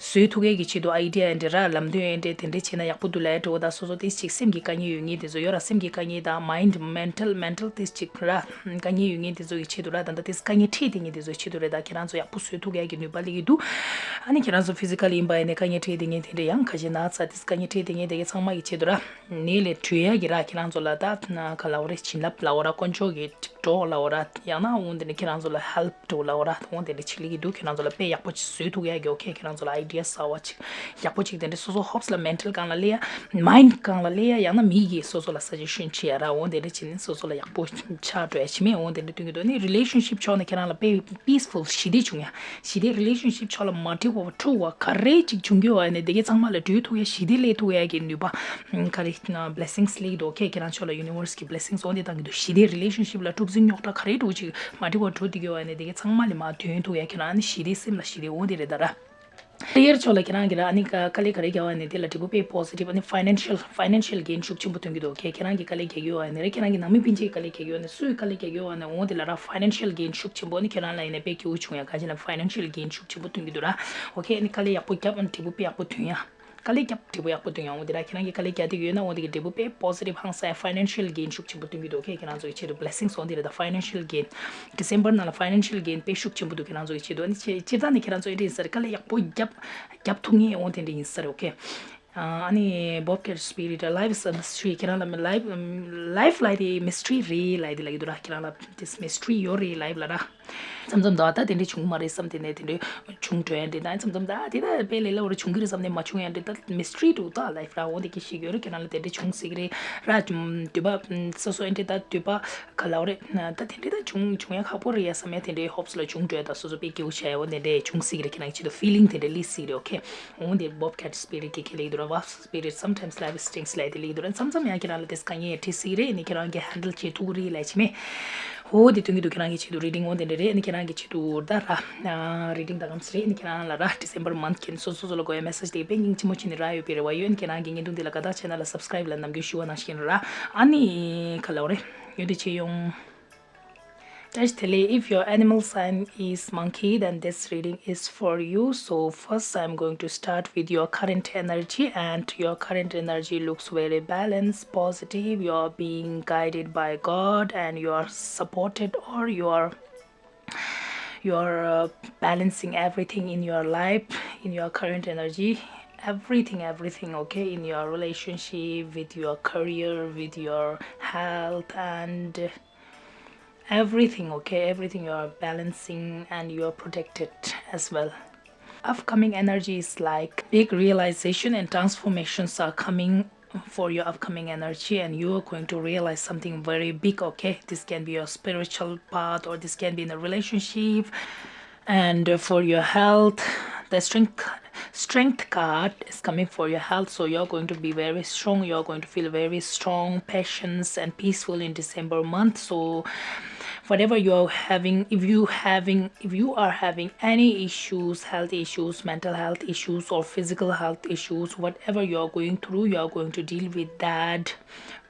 བཟོ་ཐུབ་མཁན་གྱི་ཆེད་དུ་idea འདྲ་ར། ལམ་སྟོན་འདྲ་དེ་འདྲ་བྱས་ན་ཡག་པོ་འདུག་ལབ་འགྲོ་བ། ད་སོ་སོ་ཏིས་ཅིག་སེམས་ཀྱི་དཀའ་ངལ་ཡོད་མཁན་དེ་ཚོ་ཡོད་ར། སེམས་ཀྱི་དཀའ་ངལ་དང་mind mental mental ཏིས་ཅིག་ར་དཀའ་ངལ་ཡོད་མཁན་དེ་ཚོ་གི་ཆེད་དུ་ར། ད་ལྟ་ཏིས་དཀའ་ངལ་འཕྲད་བསྡད་མཁན་དེ་ཚོའི་ཆེད་དུ་རེད། ད་ཁྱེད་རང་ཚོ་ཡག་པོ་བཟོ་ཐུབ་མཁན་གྱི་ནུས་པ་སླེབས་ཀྱི་འདུག་ཨ་ནི་ཁྱེད་རང་ཚོ་physically ཡིན་པ་ཡིན་ནའི་དཀའ་ངལ་འཕྲད་བསྡད་མཁན་དེ་འདྲ་ཡང་ཁ་ཤས་ན་ཚ་ཏིས་དཀའ་ངལ་འཕྲད་བསྡད་མཁན་དེ་གའི་ཚང་མ་གི་ཆེད་དུ་ར། ནད་ལས་གྲོལ་ཡག་གི་ར་ཁྱེད་རང་ཚོ་ལ་ད་ག་ལབ་དགོས་རེད། བྱིན་རླབས་ལབ་དགོས་ར། དཀོན་མཆོག་གི་གྲོགས་ལབ་དགོས་ར། ཡང་ན་འོ་དེ་ནི་ཁྱེད་རང་ཚོ་ལ་help འགྲོ་ལབ་དགོས་ར། འོ་དེ་འདྲ་ཅིག་སླེབས་ཀྱི་འདུག་ཁྱེད་རང་ཚོ་ལ་དཔེ་ཡག་པོ་ཅིག་བཟོ་ཐུབ་ཡག་གི okay ཁྱེད་རང་ཚོ་ལ་idea གསར་པ་ཅིག་ཡག་པོ་ཅིག་དེ་འདྲ་སོ་སོ་hopes ལ་mental སྒང་ལ་སླེབས་ཡ། mind སྒང་ལ་སླེབས་ཡ། ཡང་ན་མི་གིས་སོ་སོ་ལ་suggestion བྱེད་ཡ་ར། འོ་དེ་འདྲ་བྱས་ནས་སོ་སོ་ལ་ཡག་པོ་ཆགས་འགྲོ་ཡ་ཅིག་མེད། འོ་དེ་འདྲ་སྟོན་གྱི་འདུག་ནི་relationship ཕྱོགས་ནས་ཁྱེད་རང་ལ་དཔེ་peaceful ཞི་བདེ་བྱུང་ཡ། ཞི་བདེ་relationship ཕྱོགས་ལ་མ་འགྲིག་པ་འཁྲུག་པ་ག་རེ་ཅིག་བྱུང་གི་ཡོད་ནས་དེ་གའི་ཚང་མ་ལ་གྲོལ་ཐུབ་ཡ། ཞི་བདེ་སླེབས་ཐུབ་ཡ་གི་ནུས་པ་ག་རེ་blessings སླེབས་ཀྱི་འདུག okay ཁྱེད་རང་ཕྱོགས་ལ་universe གི་blessings འོ་དེ་བཏང་གི་འདུག་ཞི་བདེ་relationship ལ་གྲུབ་འཛིན་རྙོག་དྲ་ག་རེ་འདྲ་ཅིག་མ་འགྲིག་པ་འགྲོ་བསྡད་ཀྱི་ཡོད་ནས་དེ་གའི་ཚང་མ་ལ་མར་ཐོན་ཐུབ་ཡ། ཁྱེད་རང་ནི་ཞི་བདེ་སེམས་ལ་ཞི་བདེ་འོ་དེ་རེད་ད་ར། career ཕྱོགས་ལ་ཁྱེད་རང་གི་ར་ཨ་ནི་དཀའ་དཀའ་ལས་ག་རེ་རྒྱག་པ་ནས་དེ་ལ་འབྲས་བུ་དཔེ་positive ཨ་ནི་financial financial gain ཤུགས་ཆེན་པོ་ཐོན་གྱི་འདུག okay ཁྱེད་རང་གི་དཀའ་ལས་རྒྱག་གི་ཡོད་ཨ་ནི་རེད། ཁྱེད་རང་གི་ནང་མི་སྤུན་མཆེད་ཀྱི་དཀའ་ལས་རྒྱག་གི་ཡོད་ཨ་ནི་སུའི་དཀའ་ལས་རྒྱག་གི་ཡོད་ཨ་ནི་འོ་དེ་ལ་ར་financial gain ཤུགས་ཆེན་པོ་ཨ་ནི་ཁྱེད་རང་ལ་ཡིན་ན་དཔེ་སྐྱིད་པོ་བྱུང་ཡ། ག་ཅི་ལ་financial gain ཤུགས་ཆེན་པོ་ཐོན་གྱི་འདུག་ར། okay ཨ་ནི་དཀའ་ལས་ཡག་པོ་བརྒྱབ་ཨ་ནི་འབྲས་བུ་དཔེ་ཡག་པོ་ཐོན་ཡ། དཀའ་ལས་བརྒྱབ་འབྲས་བུ་ཡག་པོ་ཐོན་ཡ། འོ་དེ་ར་ཁྱེད་རང་གི་དཀའ་ལས་རྒྱག་བསྡད་ཡོད་ན་འོ་དེ་གི་འབྲས་བུ་དཔེ་positive ཧང་སང་financial gain ཤུགས་ཆེན་པོ་ཐོན་གྱི་འདུག okay ཁྱེད་རང་ཚོ་གི་ཆེད་དུ་blessings འོ་དེ་རེད་ད། financial gain December ནང་ལ་financial gain དཔེ་ཤུགས་ཆེན་པོ་འདུག་ཁྱེད་རང་ཚོ་གི་ཆེད་དུ། ཨ་ནི་སྤྱིར་བཏང་ནས་ཁྱེད་རང་ཚོ་ཨེ་འདྲ་ཡིན་ས་རེད། དཀའ་ལས་ཡག་པོ་རྒྱབ་རྒྱབ་ཐུབ་ངེས་འོ་དེ་འདྲ་ཡིན་ས་རེད། okay ཨ་ནི་Bobcat Spirit life is a mystery ཁྱེད་རང་ལ་life life ལབ་དེ་mystery རེད་ལབ་དེ་ལབ་ཀྱི་འདུག་ར། ཁྱེད་རང་ལ་this mystery ཡོད་རེད་life ལ་ར། མཚམས་མཚམས་ད་ད་དེ་འདྲ་བྱུང་མ་རེད་བསམ་དེ་ནས་དེ་འདྲ་བྱུང་འགྲོ་ཡ་འདྲ། ད་མཚམས་མཚམས་ད་དེ་ད་དཔེ་ལས་སླ་པོ་རེད། བྱུང་གི་རེད་བསམ་ནས་མ་བྱུང་ཡ་འདྲ། ད་mystery འདུག་ད་life ར། འོ་དེ་གི་ཤེས་ཡོད་རེད། ཁྱེད་རང་ལ་དེ་འདྲ་བྱུང་སྲིད་ཀྱི་རེད་ར། འདོད་པ་སོ་སོ་ཨེ་འདྲ་ད་འདོད་པ་ག་ལབ་རེད། ད་དེ་འདྲ་ད་བྱུང་བྱུང་ཡ་ཁག་པོ་རེད་ཡ་བསམ་ཡ་དེ་འདྲའི་hopes ལ་བྱུང་འགྲོ་ཡ། ད་སོ་སོ་དཔེ་སྐྱིད་པོ་བྱ་ཡ་འོ་དེ་འདྲ་བྱུང་སྲིད་ཀྱི་རེད། ཁྱེད་རང་ཆེད་དུ་feeling དེ་འདྲ་སླེབས་སྲིད་ཀྱི་རེད། okay འོ་དེ་Bobcat Spirit གི་ཁྱེད་ལ་ཡི་དུ་ར་བ། Spirit sometimes life stings ལབ་དེ་ལེགས་འདུག་ར། མཚམས་མཚམས་ཡང་ཁྱེད་རང་ལ་དེ་དཀའ་ངལ་འཕྲད་སྲིད་རེད། ནི་ཁྱེད་རང་གིས་handle བྱེད་ཐུབ་ཀྱི་རེད་ལབ་ཅི་མེད། འོ་དེ་སྟོན་གྱི་འདུག་ཁྱེད་རང་གི་ཆེད་དུ་reading འོ་དེ་འདྲ་རེད། ནི་ཁྱེད་རང་གི་ཆེད་དུ་ད་ར་reading ད་གམ་སི་རེད། ནི་ཁྱེད་རང་ལ་ར་December month ཁྱེད་སོ་སོ་སོ་ལ་དགོས་ཡ་message དེ་དཔེ་སྙིང་རྗེ་མོ་བྱས་ནས་རག་ཡོད་པའི་རེ་བ་ཡོད། ནི་ཁྱེད་རང་གི་བརྙན་ཐུང་འདི་ལ་དགའ་རྟགས་channel ལ་subscribe ལ་ནམ་རྒྱུན་ཞུ་བ་ནང་བཞིན་ར། ཨ་ནི་ག་ལབ་རེད། ཡོད་དེ་ཆེ་ཡོང་། བཀྲ་ཤིས་བདེ་ལེགས། If your animal sign is monkey, then this reading is for you. So first, I'm going to start with your current energy, and your current energy looks very balanced, positive. You are being guided by God, and you are supported, or you are you are uh, balancing everything in your life, in your current energy, everything, everything, okay, in your relationship, with your career, with your health, and everything, okay, everything you are balancing and you are protected as well. Upcoming energy is like big realization and transformations are coming for your upcoming energy, and you are going to realize something very big, okay? This can be your spiritual path, or this can be in a relationship. And uh, for your health, the strength strength card is coming for your health. So you're going to be very strong, you're going to feel very strong, patience, and peaceful in December month. So whatever you're having, if you having if you are having any issues, health issues, mental health issues, or physical health issues, whatever you're going through, you're going to deal with that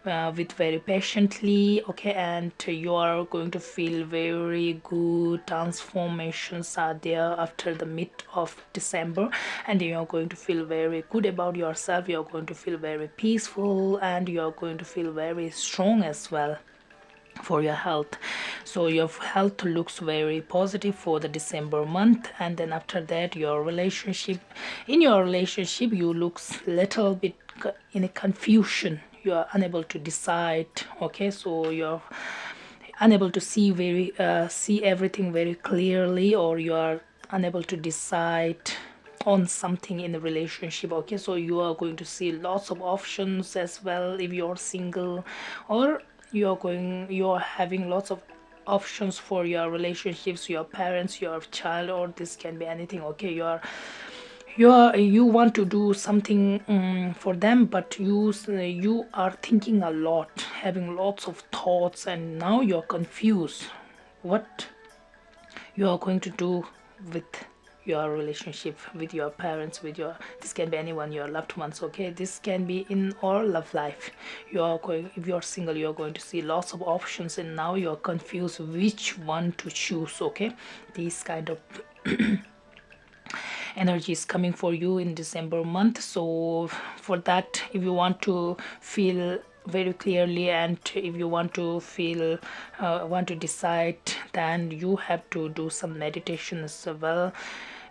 uh, with very patiently, okay? And you are going to feel very good. Transformations are there after the mid of December, and you are going to feel very good about yourself. You are going to feel very peaceful, and you are going to feel very strong as well for your health. So your health looks very positive for the December month. And then after that, your relationship, in your relationship, you looks little bit in a confusion. You are unable to decide, okay? So you're unable to see very uh, see everything very clearly, or you are unable to decide on something in the relationship. Okay, so you are going to see lots of options as well if you're single, or you are going you are having lots of options for your relationships, your parents, your child, or this can be anything. Okay, you are you are you want to do something, um, for them, but you s- you are thinking a lot, having lots of thoughts, and now you're confused what you are going to do with your relationship, with your parents, with your, this can be anyone, your loved ones. Okay, this can be in all love life. You are going, if you're single, you're going to see lots of options, and now you're confused which one to choose. Okay, these kind of energy is coming for you in December month. So for that, if you want to feel very clearly, and if you want to feel, uh, want to decide, then you have to do some meditation as well.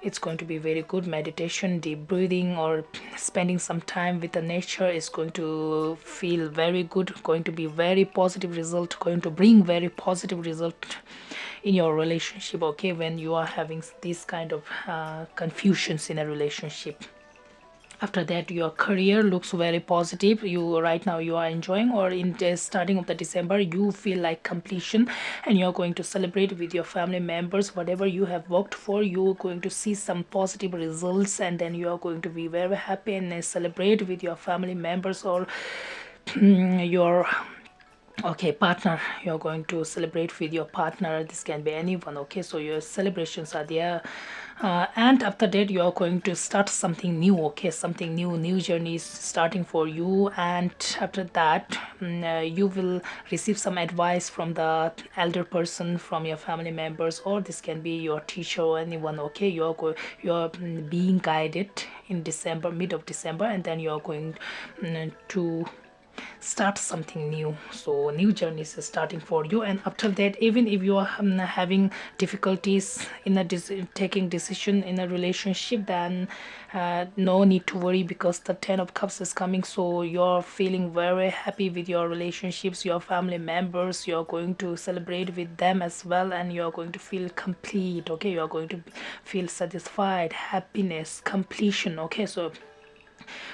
It's going to be very good meditation. Deep breathing or spending some time with the nature is going to feel very good, going to be very positive result, going to bring very positive result in your relationship. Okay, when you are having these kind of, uh, confusions in a relationship. After that, your career looks very positive. You, right now, you are enjoying, or in the starting of the December, you feel like completion, and you're going to celebrate with your family members. Whatever you have worked for, you're going to see some positive results, and then you are going to be very happy and, uh, celebrate with your family members, or your, okay, partner. You're going to celebrate with your partner. This can be anyone. Okay, so your celebrations are there. Uh, and after that, you are going to start something new. Okay, something new, new journey is starting for you. And after that, mm, uh, you will receive some advice from the elder person, from your family members, or this can be your teacher or anyone. Okay, you're go- you're mm, being guided in December, mid of December, and then you're going, mm, to start something new. So new journey is starting for you. And after that, even if you are, um, having difficulties in a dec- taking decision in a relationship, then, uh, no need to worry, because the Ten of Cups is coming. So you're feeling very happy with your relationships, your family members. You're going to celebrate with them as well, and you're going to feel complete. Okay, you're going to feel satisfied, happiness, completion. Okay, so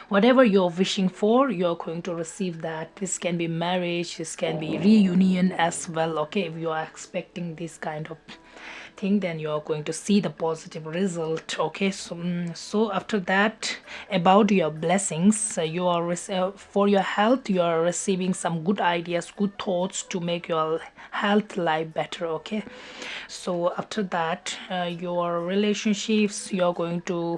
whatever you're wishing for, you're going to receive that. This can be marriage, this can be reunion as well. Okay, if you are expecting this kind of thing, then you are going to see the positive result. Okay, so, mm, so after that, about your blessings, uh, you are rec- uh, for your health, you are receiving some good ideas, good thoughts to make your health life better. Okay, so after that, uh, your relationships, you are going to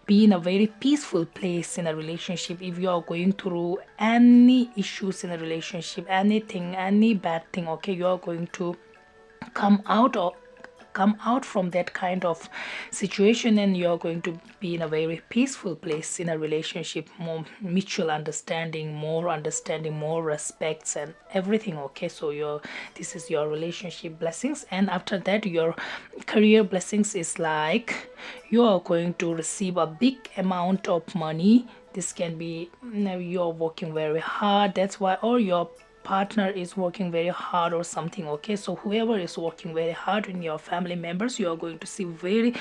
be in a very peaceful place in a relationship. If you are going through any issues in a relationship, anything, any bad thing, okay, you are going to come out of come out from that kind of situation, and you are going to be in a very peaceful place in a relationship. More mutual understanding, more understanding, more respects, and everything. Okay, so your, this is your relationship blessings. And after that, your career blessings is like you are going to receive a big amount of money. This can be, mm, you're working very hard, that's why, or your partner is working very hard or something. Okay, so whoever is working very hard in your family members, you are going to see very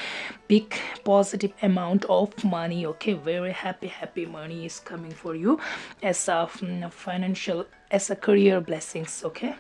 big positive amount of money. Okay, very happy, happy money is coming for you as a, mm, financial, as a career blessings. Okay,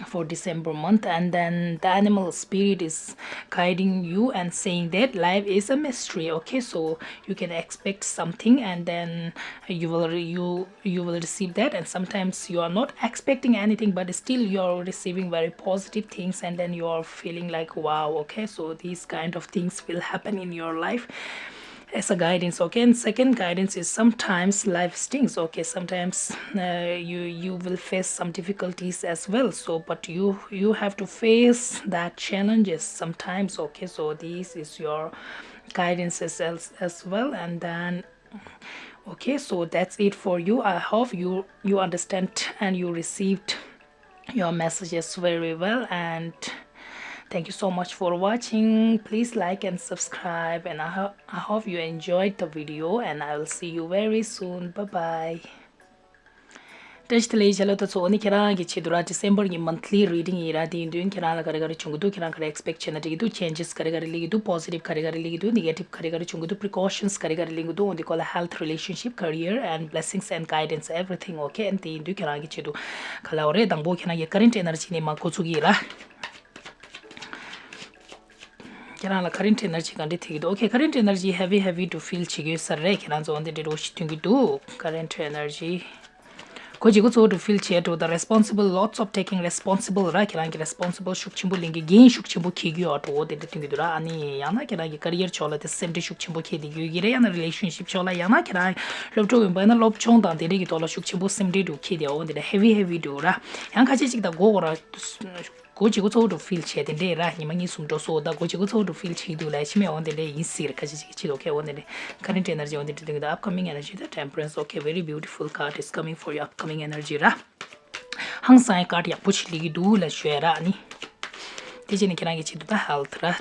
for December month. And then the animal spirit is guiding you and saying that life is a mystery. Okay, so you can expect something, and then you will re- you you will receive that. And sometimes you are not expecting anything, but still you are receiving very positive things, and then you are feeling like, wow, okay, so these kind of things will happen in your life as a guidance. Okay, and second guidance is sometimes life stings. Okay, sometimes, uh, you you will face some difficulties as well, so, but you you have to face that challenges sometimes. Okay, so this is your guidances as, as well. And then, okay, so that's it for you. I hope you you understand and you received your messages very well. And thank you so much for watching. Please like and subscribe, and I, ho- I hope you enjoyed the video, and I will see you very soon. Bye bye. བཀྲ་ཤིས་བདེ་ལེགས། ཞལ་ལག་ཏུ་ཚོ་ནི་ཁྱེད་རང་གི་ཆེད་དུ་ར་December གི་monthly reading ཡིན་ར། དེ་ཡིན་དུས་ཁྱེད་རང་ལ་ག་རེ་ག་རེ་བྱུང་གི་འདུག་ཁྱེད་རང་ག་རེ་expect བྱས་ན་འགྲིག་གི་འདུག changes ག་རེ་ག་རེ་སླེབས་ཀྱི་འདུག positive ག་རེ་ག་རེ་སླེབས་ཀྱི་འདུག negative ག་རེ་ག་རེ་བྱུང་གི་འདུག precautions ག་རེ་ག་རེ་སླེབས་ཀྱི་འདུག་འོ་འདི་སྐོར་ལ་health relationship career and blessings and guidance everything okay and དེ་ཡིན་དུས་ཁྱེད་རང་གི་ཆེད་དུ་ག་ལ་འོ་རེད། དང་པོ་ཁྱེད་རང་གི་current energy ནས་མར་འགོ་ཚུགས་ཀྱི་ཡིན་ར། ཁྱེད་རང་ལ་current energy ག་འདྲ་ཐེབས་ཀྱི་འདུག okay current energy heavy heavy to feel བྱེད་ཀྱི་ཡོད་ས་རེད། ཁྱེད་རང་ཚོ་འོ་འདི་འདྲ་རོ་ཞིག་ཐོན་གྱི་འདུག current energy གོ་བྱེད་གོ་ཚོ་to feel བྱེད་འགྲོ་དང་responsible lots of taking responsible ར། ཁྱེད་རང་གི་responsible ཤུགས་ཆེན་པོ་ལེན་གྱི་འགན་ཤུགས་ཆེན་པོ་འཁྱེར་གྱི་ཡོད་འགྲོ་འོ་འདི་འདྲ་ཐོན་གྱི་འདུག་ར། ཨ་ནི་ཡང་ན་ཁྱེད་རང་གི་career ཕྱོགས་ལ་དེ་སེམས་ཁྲལ་ཤུགས་ཆེན་པོ་འཁྱེར་བསྡད་ཡོད་ཀྱི་རེད། ཡང་ན་relationship ཕྱོགས་ལ་ཡང་ན་ཁྱེད་རང་སློབ་གྲོགས་ཡིན་པ་ཡིན་ན་སློབ་སྦྱོང་དང་དེ་འདྲ་གི་ཐོག་ལ་ཤུགས་ཆེན་པོ་སེམས་ཁྲལ་འགྲོ་འཁྱེར་བསྡད་འོ་འདི་འདྲ་heavy heavy འགྲོ་ར། ཡང་ཁ་ཤས་ཅིག་དང་མགོ་སྐོར་ར། གོ་བྱེད་གོ་ཚོ་to feel བྱས་དེ་འདྲས་ར། ཉི་མ་གཉིས་གསུམ་འགྲོ་སོ་ད་གོ་བྱེད་གོ་ཚོ་to feel བྱེད་འདུག་ལ་ཕྱི་མའི་འོ་དེ་འདྲས་ཡིན་སྲིད་ཁ་ཤས་ཅིག་ཕྱི་ལོགས་ཁའི་འོ་དེ་འདྲས་current energy འོ་དེ་འདྲས་འདུག the upcoming energy the temperance okay very beautiful card is coming for your upcoming energy ར། ཧང་སང་ཡ་card ཡག་པོ་ཞིག་སླེབས་ཀྱི་འདུག་ལ་ཞུ་ཡ་ར། ཨ་ནི་དེ་བྱས་ནས་ཁྱེད་རང་གི་ཆེད་དུ་ད་health ར།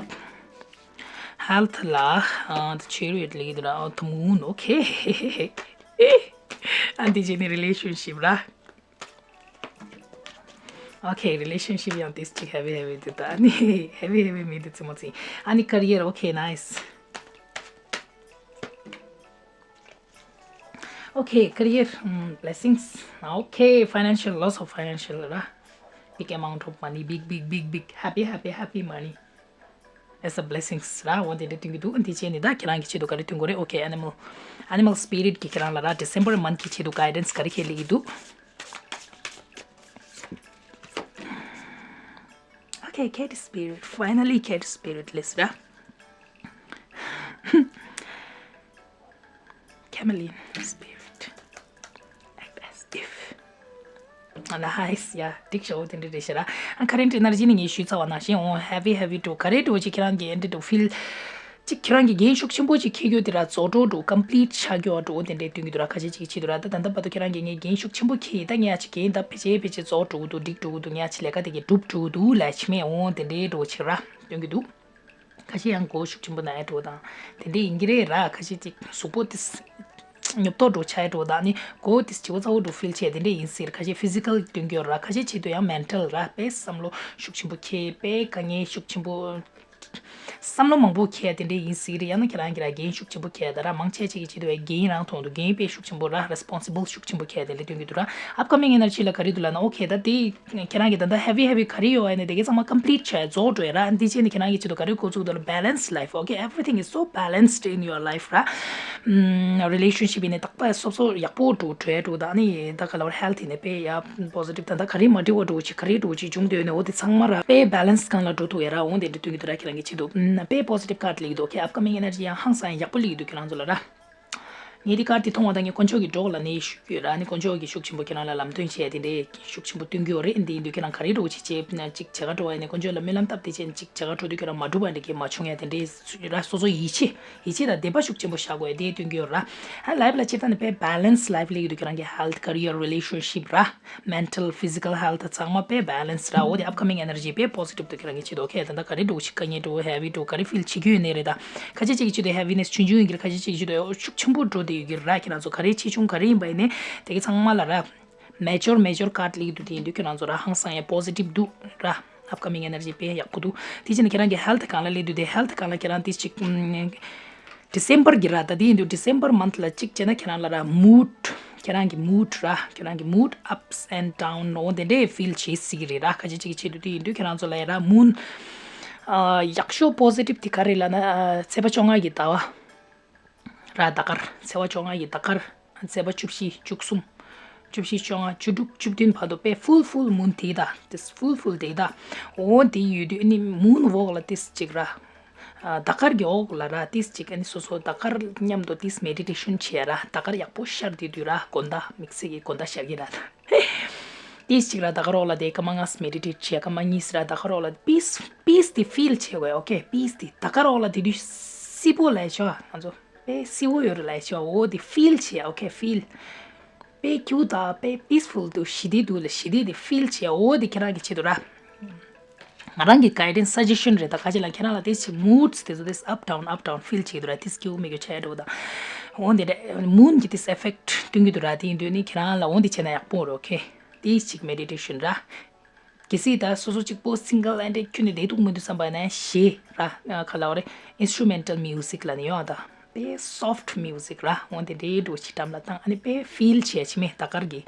health ལ་ཨ་the chariot སླེབས་ཀྱི་འདུག་ར། the moon okay ཨ་དེ་བྱས་ནས་relationship ར། Okay relationship ཡང་ཏིས་ཅིག་heavy heavy འདུག་ད། ཨ་ནི་heavy heavy མི་འདུག་ཙི་མོ་ཙི། ཨ་ནི་career okay nice okay career ཨམ་blessings okay financial lots of financial ར། big amount of money big big big big happy happy happy money as a blessings ར། འོ་དེ་འདྲ་སྟོན་གྱི་འདུག་འདི་བྱས་ནི་ད་ཁྱེད་རང་གི་ཆེད་དུ་ག་རེ་སྟོན་དགོས་རེད། Okay animal animal spirit གི་ཁྱེད་རང་ལ་ར་December month གི་ཆེད་དུ་guidance ག་རེ་ཁྱེད་ལེགས་ཀྱི་འདུག Okay cat spirit finally cat spirit སླེབས་ར། Chameleon spirit act as if nice yeah འགྲིག་ཤོག་དེ་འདྲ་རེད་ཤག་ར། ཨ་current energy ནི་ངས་ཞུས་ཚར་བ་ནང་བཞིན་འོང་heavy heavy འགྲོ་ག་རེ་འགྲོ་ཅིག་ཁྱེད་རང་གི་འདི་འགྲོ་feel ཅིག་ཁྱེད་རང་གི་འགན་ཤུགས་ཆེན་པོ་ཅིག་འཁྱེར་རྒྱུ་དེ་ར་རྫོགས་འགྲོ་འགྲོ་complete ཆགས་རྒྱུ་འགྲོ་དེ་འདྲའི་སྟོན་གྱི་འདུག་ར། ཁ་ཤས་ཅིག་བྱེད་འདུག་ར། ད་ད་ལྟ་བར་དུ་ཁྱེད་རང་གིས་ངས་འགན་ཤུགས་ཆེན་པོ་འཁྱེར་ད་ངས་ཅིག་འགན་ད་ཕལ་ཆེར་ཕལ་ཆེར་རྫོགས་འགྲོ་གི་འདུག་འགྲིག་འགྲོ་གི་འདུག་ངས་ཅིག་ལས་ཀ་དེ་གས་འགྲུབ་འགྲོ་གི་འདུག་ལ་ཕྱི་མས་འོང་དེ་འདྲའི་འགྲོ་ཅིག་ར་སྟོན་གྱི་འདུག་ཁ་ཤས་ཡང་མགོ་ཤུགས་ཆེན་པོ་ན་ཡ་འགྲོ་དང་དེ་འདྲ་ཡིན་གྱི་རེད་ར། ཁ་ཤས་ཅིག་གཟུགས་པོ་ཏིས་ཉོབ་ཏོ་འགྲོ་ཆ་ཡ་འགྲོ་དང་ནི་མགོ་ཏིས་བྱི་བ་ཚ་བོ་འགྲོ་feel བྱས་དེ་འདྲ་ཡིན་སྲིད། ཁ་ཤས་physical སྟོན་གྱི་ཡོད་ར། ཁ་ཤས་ཆེད་དུ་ཡང་mental ར་དཔེ་བསམ་བློ་ཤུགས་ཆེན་པོ་འཁྱེར་དཔེ་དཀའ་ངལ་ཤུགས་ཆེན་པོ་བསམ་བློ་མང་པོ་འཁྱེར་དེ་འདྲ་ཡིན་སྲིད་རེད། ཡང་ན་ཁྱེད་རང་གི་ར་འགན་ཤུགས་ཆེན་པོ་འཁྱེར་ད་ར་མང་ཆེ་ཆེ་གི་ཆེད་དུ་བའི་འགན་རང་མཐོང་འདུག་འགན་དཔེ་ཤུགས་ཆེན་པོ་ར་responsible ཤུགས་ཆེན་པོ་འཁྱེར་དེ་འདྲ་སྟོན་གྱི་འདུག་ར། Upcoming energy ལ་ག་རེ་འདུག་ལབ་ན་okay ད་དེ། ཁྱེད་རང་གི་ད་ལྟ་heavy heavy ག་རེ་ཡོད་ཨ་ནི་དེ་གའི་ཚང་མ་complete བྱས་རྫོགས་འགྲོ་ཡ་ར། འདི་བྱས་ནས་ཁྱེད་རང་གི་ཆེད་དུ་ག་རེ་འགོ་ཚུགས་འདུག་ལ་balance life okay everything is so balanced in your life ར། ཨམ་relationship ཡིན་ནའི་རྟག་པར་སོ་སོ་ཡག་པོ་འགྲོ་གྲོལ་འགྲོ་ད་ཨ་ནི་ད་ག་ལ་བར་health ཡིན་ནའི་དཔེ་ཡ་positive ད་ལྟ་ག་རེ་མ་འགྲིག་པ་འགྲོ་ཅིག་ག་རེ་འགྲོ་ཅིག་བྱུང་འདོད་ནས་འོ་དེ་ཚང་མ་ར་དཔེ་balance སྒང་ལ་འགྲོ་ཐུབ་ཡ་ར། འོང་དེ་འདྲ་སྟོན་གྱི་འདུག་ར། ཁྱེད་རང་གི་ཆེད་དུ་ཨམ་དཔེ་positive card སླེབས་ཀྱི་འདུག okay upcoming energy ཡང་ཧང་སང་ཡག་པོ་སླེབས་ཀྱི་འདུག་ཁྱེད་རང་ཚོ་ལ་ར། ངས་འདི་ཀར་འདི་མཐོང་བ་དང་ངས་དཀོན་མཆོག་གི་གྲོགས་ལ་ནི་ཞུ་གི་ཡོད་ར། ནི་དཀོན་མཆོག་གིས་ཤུགས་ཆེན་པོ་ཁྱེད་རང་ལ་ལམ་སྟོན་བྱས་དེ་འདྲའི་ཤུགས་ཆེན་པོ་སྟོན་གྱི་ཡོད་རེད། འདི་ཡིན་དུས་ཁྱེད་རང་ག་རེ་འགྲོ་ཅིག་བྱེད་ཅིག་བྱེད་ག་འགྲོ་བ་ཡིན་ནའི་དཀོན་མཆོག་ལ་སྨོན་ལམ་བཏབ་དེ་བྱས་ཅིག་བྱེད་ག་འགྲོ་དུས་ཁྱེད་རང་མ་འགྲུབ་པ་འདྲ་གི་མ་བྱུང་ཡ་དེ་འདྲའི་ར། སོ་སོ་ཡིད་ཆེས་ཡིད་ཆེས་དང་དད་པ་ཤུགས་ཆེན་པོ་བཞག་དགོས་ཡ་དེ་སྟོན་གྱི་ཡོད་ར། ཨ་life ལ་སྤྱིར་བཏང་ནི་དཔེ་balance life སླེབས་ཀྱི་འདུག་ཁྱེད་རང་གི་health career relationship ར། mental physical health ཚང་མ་དཔེ་balance ར། འོ་དེ་upcoming energy དཔེ་positive འདུག་ཁྱེད་རང་གི་ཆེད་དུ okay ད་ལྟ་ག་རེ་འགྲོ་ཅིག་དཀའ་ངལ་འགྲོ་heavy འགྲོ་ག་རེ་feel བྱེད་ཀྱི་ཡོད་ནའི་རེད་ད། ཁ་ཤས་ཅིག་གི་ཆེད་དུ་heaviness ཆུང་ཆུང་ཡིན་གྱི་རེད། ཁ་ཤས་ཅིག་གི་ཆེད་དུ་ཤུགས་ཆེན་པོ་འགྲོ་བསྡད་ཡོད་ཀྱི་རེད་ར། ཁྱེད་རང་ཚོ་ག་རེ་ཆེ་ཆུང་ག་རེ་ཡིན་པ་ཡིན་ནའི་དེ་གི་ཚང་མ་ལ་ར་major major card སླེབས་ཀྱི་འདུག་དེ་ཡིན་དུས་ཁྱེད་རང་ཚོ་ར་ཧང་སང་ཡ་positive འདུག་ར། upcoming energy དཔེ་ཡག་པོ་འདུག་དེ་བྱས་ན་ཁྱེད་རང་གི་health སྒང་ལ་སླེབས་དུས་དེ་health སྒང་ལ་ཁྱེད་རང་དེ་ཅིག December གི་ར། ད་དེ་ཡིན་དུས་December month ལ་གཅིག་བྱས་ན་ཁྱེད་རང་ལ་ར་mood ཁྱེད་རང་གི་mood ར་ཁྱེད་རང་གི་mood ups and down འོ་དེ་འདྲའི་feel བྱེད་སྲིད་ཀྱི་རེད་ར། ཁ་ཅིག་ཅིག་གི་ཆེད་དུ་དེ་ཡིན་དུས་ཁྱེད་རང་ཚོ་ལ་ཡ་ར་moon ཨ་ཡག་ཤོས་positive དེ་ག་རེ་ལབ་ན་ཨ་ཚེས་པ་བཅོ་ལྔ་གི་ཟླ་བ་ར་ཟླ་སྐར་ཚེས་པ་བཅོ་ལྔ་གི་ཟླ་སྐར་ཚེས་པ་བཅུ་བཞི་བཅུ་གསུམ་བཅུ་བཞི་བཅོ་ལྔ་བཅུ་དྲུག་བཅུ་བདུན་བར་དུ་དཔེ་full full moon དེ་ད་དེ་full full དེ་ད་འོ་དེ་ཡོད་དུས་ཨ་ནི་moon walk ལ་དེ་ཅིག་ར། ཟླ་སྐར་གྱི་འོག་ལ་ར་ཏིས་ཅིག་ཨ་ནི་སོ་སོ་ཟླ་སྐར་མཉམ་དུ་ཏིས་meditation བྱས་ར། ཟླ་སྐར་ཡག་པོ་ཤར་དེ་དུས་ར་དགོན་བདག་དམིགས་བསལ་གྱི་དགོན་བདག་ཤར་གྱི་ར། ཏིས་ཅིག་ར་ཟླ་སྐར་འོག་ལ་དེ་སྐར་མ་ལྔ་meditate བྱས། སྐར་མ་གཉིས་ར་ཟླ་སྐར་འོག་ལ་peace peace དེ་feel བྱེད་དགོས། okay peace དེ་ཟླ་སྐར་འོག་ལ་དེ་དུས་བསིལ་པོ་ལས་ཆོག་ང་ཚོ་དཔེ་བསིལ་པོ་ཡོད་རེད་ལས་ཆོག་འོ་དེ་feel བྱེད། okay feel དཔེ་སྐྱིད་པོ་དང་དཔེ་peaceful དུ་ཞི་བདེ་འདུག་ལ་ཞི་བདེ་དེ་feel བྱེད། འོ་དེ་ཁྱེད་རང་གི་ཆེད་དུ་ར། ང་རང་གི་guidance suggestion རེད། ད་ག་ཅི་ལ་ཁྱེད་རང་ལ་དེ་ཅིག་moods དེ་ཚོ་དེ་up down up down feel བྱེད་ཀྱི་འདུག་ར། དེ་སྐྱིད་པོ་མི་དགོས་ཆ་ཡ་འགྲོ་དང་ འོ་འདི་འདྲ་མུན་གྱི་དེ་ཨེ་ཕེག་ཊི་སྟོན་གྱི་འདུག་ར། དེ་ཡིན་དུས་ནི་ཁྱེད་རང་ལ་འོ་འདི་བྱས་ན་ཡག་པོ་རེད། ཨོ་ཁེ། དེ་གཅིག་མེ་ཌི་ཊེ་ཤན་ར། གལ་སྲིད་ད་སོ་སོ་གཅིག་པོ་སིང་གལ་ཨེ་འདྲ་ཁྱོན་ནས་བསྡད་འདུག་མི་འདུག་བསམ་པ་ན་གཞས་ར། ག་ལབ་རེད། ཨིན་སི་ཊུ་མེན་ཊལ་མིའུ་ཟིག་ལབ་ནི་ཡོད་ད། དཔེ་སོཕ་ཊི་མིའུ་ཟིག་ར། འོ་དེ་འདྲའི་འདྲ་བོ་ཅིག་འགྲམ་ལ་བཏང་། ཨ་ནི་དཔེ་ཕིལ་བྱས་བྱས་མེད་ད་གར་གྱི།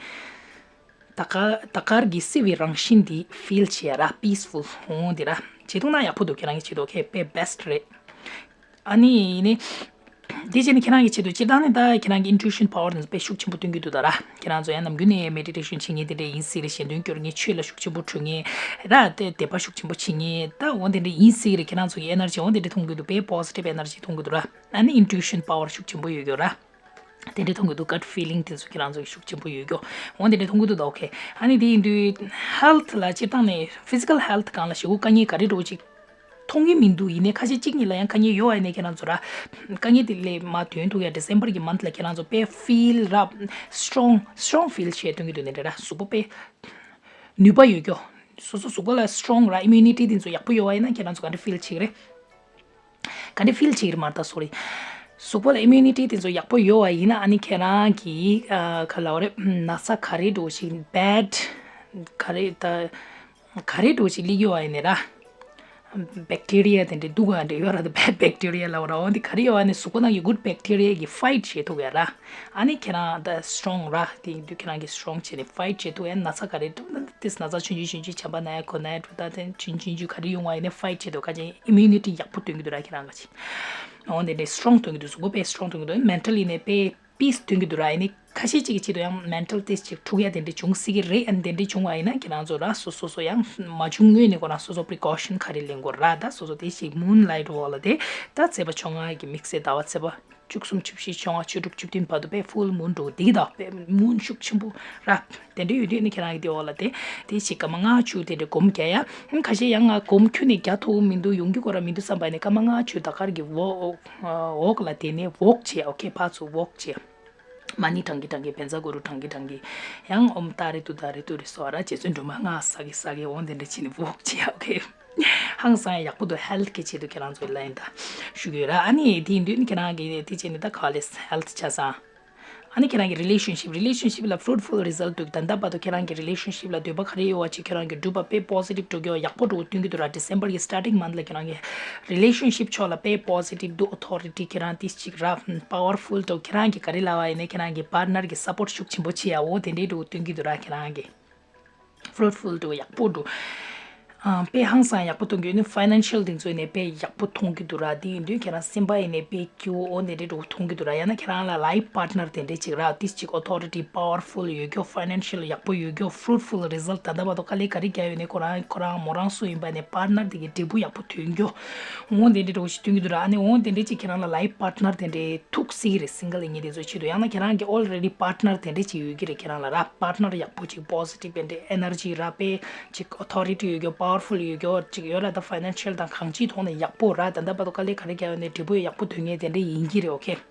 ད་ག་ད་གར་གྱི་བསིལ་བའི་རང་བཞིན་འདི་ཕིལ་བྱས་ར། པི་སི་ཕུལ། འོ་འདི་ར། བྱེད་ཐུབ་ན་ཡག་པོ་འདུག་ཁྱེད་རང་གི་ཆེད་དུ། ཨོ་ཁེ། དཔེ་བེ་སི་ཊི་རེད། ཨ་ནི་ཡིན་ནི། དེ་བྱས་ནས་ཁྱེད་རང་གི་ཆེད་དུ་སྤྱིར་བཏང་ནས་ད་ཁྱེད་རང་གི་ཨིན་ཊུ་ཨི་ཤན་པ་ཝར་དེ་ཚོ་དཔེ་ཤུགས་ཆེན་པོ་སྟོན་གྱི་འདུག་ད་ར། ཁྱེད་རང་ཚོ་ཡང་ནམ་རྒྱུན་ནས་མེ་ཌི་ཊེ་ཤན་བྱེད་མཁན་དེ་འདྲ་ཡིན་སྲིད་རེད། གཞན་དོན་སྐྱོར་མཁན། ཆོས་ལ་ཤུགས་ཆེན་པོ་སྤྲོད་མཁན་ར། དེ་དད་པ་ཤུགས་ཆེན་པོ་བྱེད་མཁན་ད་འོ་དེ་འདྲ་ཡིན་སྲིད་རེད། ཁྱེད་རང་ཚོ་གི་ཨེ་ནར་ཇི་འོ་དེ་འདྲ་མཐོང་གི་འདུག་དཔེ་པོ་ཟི་ཊིབ་ཨེ་ནར་ཇི་མཐོང་གི་འདུག་ར། ཨ་ནི་ཨིན་ཊུ་ཨི་ཤན་པ་ཝར་ཤུགས་ཆེན་པོ་ཡོད་ཀྱོག་ར། དེ་འདྲ་མཐོང་གི་འདུག་གཊ་ཕི་ལིང་དེ་ཚོ་ཁྱེད་རང་ཚོ་གི་ཤུགས་ཆེན་པོ་ཡོད་ཀྱོག་འོ་དེ་འདྲ་མཐོང་གི་འདུག་ད་ཨོ་ཁེ། ཨ་ནི་དེ་ཡིན་དུས་ཧེལ་ཐི་ལ་སྤྱིར་བཏང་ནས་ཕི་ཟི་ཀལ་ཧེལ་ཐི་སྒང་ལ་ཞེ་པོ་དཀའ་ངལ་ག་རེ་འདྲ་བོ་ཅིག་མཐོང་གི་མི་འདུག་ཡིན་ནའི་ཁ་ཤས་གཅིག་གཉིས་ལ་ཡང་དཀའ་ངལ་ཡོད་པ་ཡིན་ནའི་ཁྱེད་རང་ཚོ་ར། དཀའ་ངལ་དེ་ལས་མར་ཐོན་ཐུབ་ཡ། ཌི་སེམ་བར་གྱི་མན་ཐི་ལ་ཁྱེད་རང་ཚོ་དཔེ་ཕིལ་ར། སི་ཊོང་སི་ཊོང་ཕིལ་བྱས་སྟོན་གྱི་འདུག་ནི་འདྲ་ར། གཟུགས་པོ་དཔེ་ནུས་པ་ཡོད་ཀྱོག་སོ་སོ་གཟུགས་པོ་ལ་སི་ཊོང་ར། ཨི་མིའུ་ནི་ཊི་དེ་ཚོ་ཡག་པོ་ཡོད་པ་ཡིན་ན་ཁྱེད་རང་ཚོ་ག་འདྲ་ཕིལ་བྱེད་ཀྱི་རེད། ག་འདྲ་ཕིལ་བྱེད་ཀྱི་རེད་མ་རེད་ད། སོ་རི། གཟུགས་པོ་ལ་ཨི་མིའུ་ནི་ཊི་དེ་ཚོ་ཡག་པོ་ཡོད་པ་ཡིན་ན། ཨ་ནི་ཁྱེད་རང་གི་ཨ་ག་ལབ་རེད། ན་ཚ་ག་རེ་འདྲ་བོ་ཞིག་བེཌ་ག་རེ་ད་ག་རེ་འདྲ་བོ་ཞིག་སླེབས་ཡོད་པ་ཡིན་ནའི་ར། བེག་ཊི་རི་ཡ་དེ་འདྲའི་སྡུག་ག་འདྲ་ཡོད་ར། ད་བེཌ་བེག་ཊི་རི་ཡ་ལབ་ར། འོ་འདི་ག་རེ་ཡོད་པ་ནི་གཟུགས་པོ་ནང་གི་གུཌ་བེག་ཊི་རི་ཡ་གིས་ཕའིཊ་བྱེད་ཐུབ་ཡ་ར། ཨ་ནི་ཁྱེད་རང་ད་སི་ཊོང་ར། དེ་ཡིན་དུས་ཁྱེད་རང་གིས་སི་ཊོང་བྱས་ནས་ཕའིཊ་བྱེད་ཐུབ་ཡ། ན་ཚ་ག་རེ་འདྲ་བོ་ན་དེ་ན་ཚ་ཆུང་ཆུང་ཆུང་ཆུང་བྱམས་པ་ན་ཡ་གོ་ན་ཡ་འགྲོ། ད་དེ་ཆུང་ཆུང་ཆུང་ག་རེ་ཡོང་བ་ཡིན་ནའི་ཕའིཊ་བྱེད་ཐུབ། ཁ་ཅིག་ཨི་མིའུ་ནི་ཊི་ཡག་པོ་སྟོན་གྱི་འདུག་ར་ཁྱེད་རང་ག་ཅིག་འོ་དེ་འདྲའི་སི་ཊོང་སྟོན་གྱི་འདུག་གཟུགས་པོ་དཔེ་སི་ཊོང་སྟོན་གྱི་འདུག་མེན་ཊལ་ལི་ནས་དཔེ་པིས་སྟོན་གྱི་འདུག་ར། ཡིན་ནའི་ཁ་ཤས་ཅིག་གི་ཆེད་དུ་ཡང་མེན་ཊལ་ཏོག་ཙམ་ཅིག་འཁྲུག་ཡ་དེ་འདྲ་འབྱུང་སྲིད་ཀྱི་རེད། ཨ་ནི་དེ་འདྲ་བྱུང་བ་ཡིན་ན་ཁྱེད་རང་ཚོ་ར་སོ་སོ་སོ་ཡང་མ་བྱུང་སྔོན་ནས་ཁོ་རང་སོ་སོ་པི་རི་ཀོ་ཤན་ག་རེ་ལེན་དགོས་ར། ད་སོ་སོ་དེ་ཞིག་མུན་ལའིཊ་འོག་ལ་དེ་ད་ཚེས་པ་བཅོ་ལྔ་གི་དམིགས་བསལ་ཟླ་བ་ཚེས་པ་བཅུ་གསུམ་བཅུ་བཞི་བཅོ་ལྔ་བཅུ་དྲུག་བཅུ་བདུན་བར་དུ་དཔེ་ཕུལ་མུན་འདྲ་བོ་དེ་གི་ད་དཔེ་མུན་ཤུགས་ཆེན་པོ་ར། དེ་འདྲ་ཡོད་དུས་ནི་ཁྱེད་རང་གི་དེ་འོག་ལ་དེ་དེ་ཞིག་སྐར་མ་ལྔ་བཅུ་དེ་འདྲ་སྒོམ་རྒྱག་ཡ། ཁ་ཤས་ཡང་ང་སྒོམ་ཁྱོན་ནས་རྒྱག་ཐུབ་མི་འདུག་ཡོང་རྒྱུ་ཁོ་རང་མི་འདུག་བསམ་པ་ནི་སྐར་མ་ལྔ་བཅུ་ད་གར་གི་འོག་འོག་ལ་དེ་ནས་ཝོག་བྱེད། ཨོ་ཁེ། ཕར་ཚུར་ཝོག་བྱེད། མ་ཎི་བགྲང་གིན་བགྲང་གིན། བཛྲ་གུ་རུ་བགྲང་གིན་བགྲང་གིན། ཡང་ཨོཾ་ཏཱ་རེ་ཏུཏྟཱ་རེ་ཏུ་རེ་སྭཱ་ཧཱ་ར། རྗེ་བཙུན་སྒྲོལ་མ་ལྔ་བསགས་གིན་བསགས་གིན། འོ་དེ་འདྲ་བྱས་ནས་ཝོག་བྱེད་ཡ། ཨོ་ཁེ། ཧང་སང་ཡག་པོ་འདུག་ཧེལ་ཐི་གི་ཆེད་དུ་ཁྱེད་རང་ཚོ་ལ་ཡིན་ད་ཞུ་གི་ཡོད་ར། ཨ་ནི་དེ་ཡིན་དུས་ནི་ཁྱེད་རང་གིས་དེ་བྱས་ནས་ད་ག་ལས་ཧེལ་ཐི་ཆ་ཚང་། ཨ་ནི་ཁྱེད་རང་གི་རི་ལེ་ཤན་ཤིབ། རི་ལེ་ཤན་ཤིབ་ལ་ཕུ་རུཊ་ཕུལ་རི་ཛལ་ཊི་འདུག་ད་ལྟ་བར་དུ་ཁྱེད་རང་གི་རི་ལེ་ཤན་ཤིབ་ལ་འདོད་པ་ག་རེ་ཡོད་པ་ཅིག་ཁྱེད་རང་གིས་བསྒྲུབས་པ་དཔེ་པོ་སི་ཊིབ་འགྲོ་གི་ཡོད། ཡག་པོ་འགྲོ་སྟོན་གྱི་འདུག་ར། ཌི་སེམ་བར་གི་སི་ཊར་ཊིང་མན་ཐི་ལ་ཁྱེད་རང་གི་རི་ལེ་ཤན་ཤིབ་ཕྱོགས་ལ་དཔེ་པོ་སི་ཊིབ་འདུག་ཨོ་ཐོ་རི་ཊི་ཁྱེད་རང་ཏོག་ཙམ་ཅིག་ར་པ་ཝར་ཕུལ་འདུག་ཁྱེད་རང་གིས་ག་རེ་ལབ་པ་ཡིན་ནའི་ཁྱེད་རང་གི་པཱར་ཊི་ནར་གྱིས་སཔོརཊ་ཤུགས་ཆེན་པོ་བྱེད་ཡ། འོ་དེ་འདྲའི་འགྲོ་སྟོན་གྱི་འདུག་ར་ཁྱེད་རང་གི། ཕུ་རུཊ་ཕུལ་འདུག་ཡག་པོ་འདུག་ཨ། དཔེ་ཧང་སང་ཡག་པོ་མཐོང་གི་ཡོད། ནི་ཕའི་ནན་ཤལ་དེ་ཚོ་ནས་དཔེ་ཡག་པོ་མཐོང་གི་འདུག་ར། དེ་ཡིན་དུས་ཁྱེད་རང་སེམས་པ་ཡིན་ནས་དཔེ་སྐྱིད་པོ་འོ་དེ་འདྲ་འདྲ་བོ་མཐོང་གི་འདུག་ར། ཡང་ན་ཁྱེད་རང་ལ་ལའིཕ་པཱར་ཊི་ནར་དེ་འདྲ་ཅིག་ར། ཏོག་ཙམ་ཅིག་ཨོ་ཐོ་རི་ཊི་པ་ཝར་ཕུལ་ཡོད་ཀྱོག་ཕའི་ནན་ཤལ་ཡག་པོ་ཡོད་ཀྱོག་ཕུ་རུཊ་ཕུལ་རི་ཛལ་ཊི་ད་ལྟ་བར་དུ་དཀའ་ལས་ག་རེ་བརྒྱབ་ཡོད་ནའི་ཁོ་རང་ཁོ་རང་མོ་རང་སུ་ཡིན་པ་ནས་པཱར་ཊི་ནར་དེ་གི་འབྲས་བུ་ཡག་པོ་ཐོན་ཀྱོག་འོ་དེ་འདྲ་འདྲ་བོ་ཞིག་སྟོན་གྱི་འདུག་ར། ཨ་ནི་འོ་དེ་འདྲ་ཅིག་ཁྱེད་རང་ལ་ལའིཕ་པཱར་ཊི་ནར་དེ་འདྲ་ཐུག་སྲིད་ཀྱི་རེད། སིང་གལ་ཡིན་མཁན་དེ་ཚོའི་ཆེད་དུ། ཡང་ན་ཁྱེད་རང་གི་ཨོལ་རེ་ཌི་པཱར་ཊི་ནར་དེ་འདྲ་ཅིག་ཡོད་ཀྱི་རེད། ཁྱེད་རང་ལ་ར་པཱར་ཊི་ནར་ཡག་པོ་ཅིག་པོ་སི་ཊིབ་དེ་འདྲའི་ཨེ་ནར་ཇི་ར། དཔེ་ཅིག་ཨོ་ཐོ་རི་ཊི་ཡོད་ཀྱོག་པ་ཝར་ཕུལ་ཡོད་ཀྱོག་ཅིག་ཡོད་ར། ད་ཕའི་ནན་ཤལ་དང་གང་ཅིའི་ཐོག་ནས་ཡག་པོ་ར། ད་ལྟ་བར་དུ་དཀའ་ལས་ག་རེ་བརྒྱབ་ཡོད་ནའི་འབྲས་བུ་ཡག་པོ་ཐོན་མཁན་དེ་འདྲ་ཡིན་གྱི་རེད། ཨོ་ཁེ།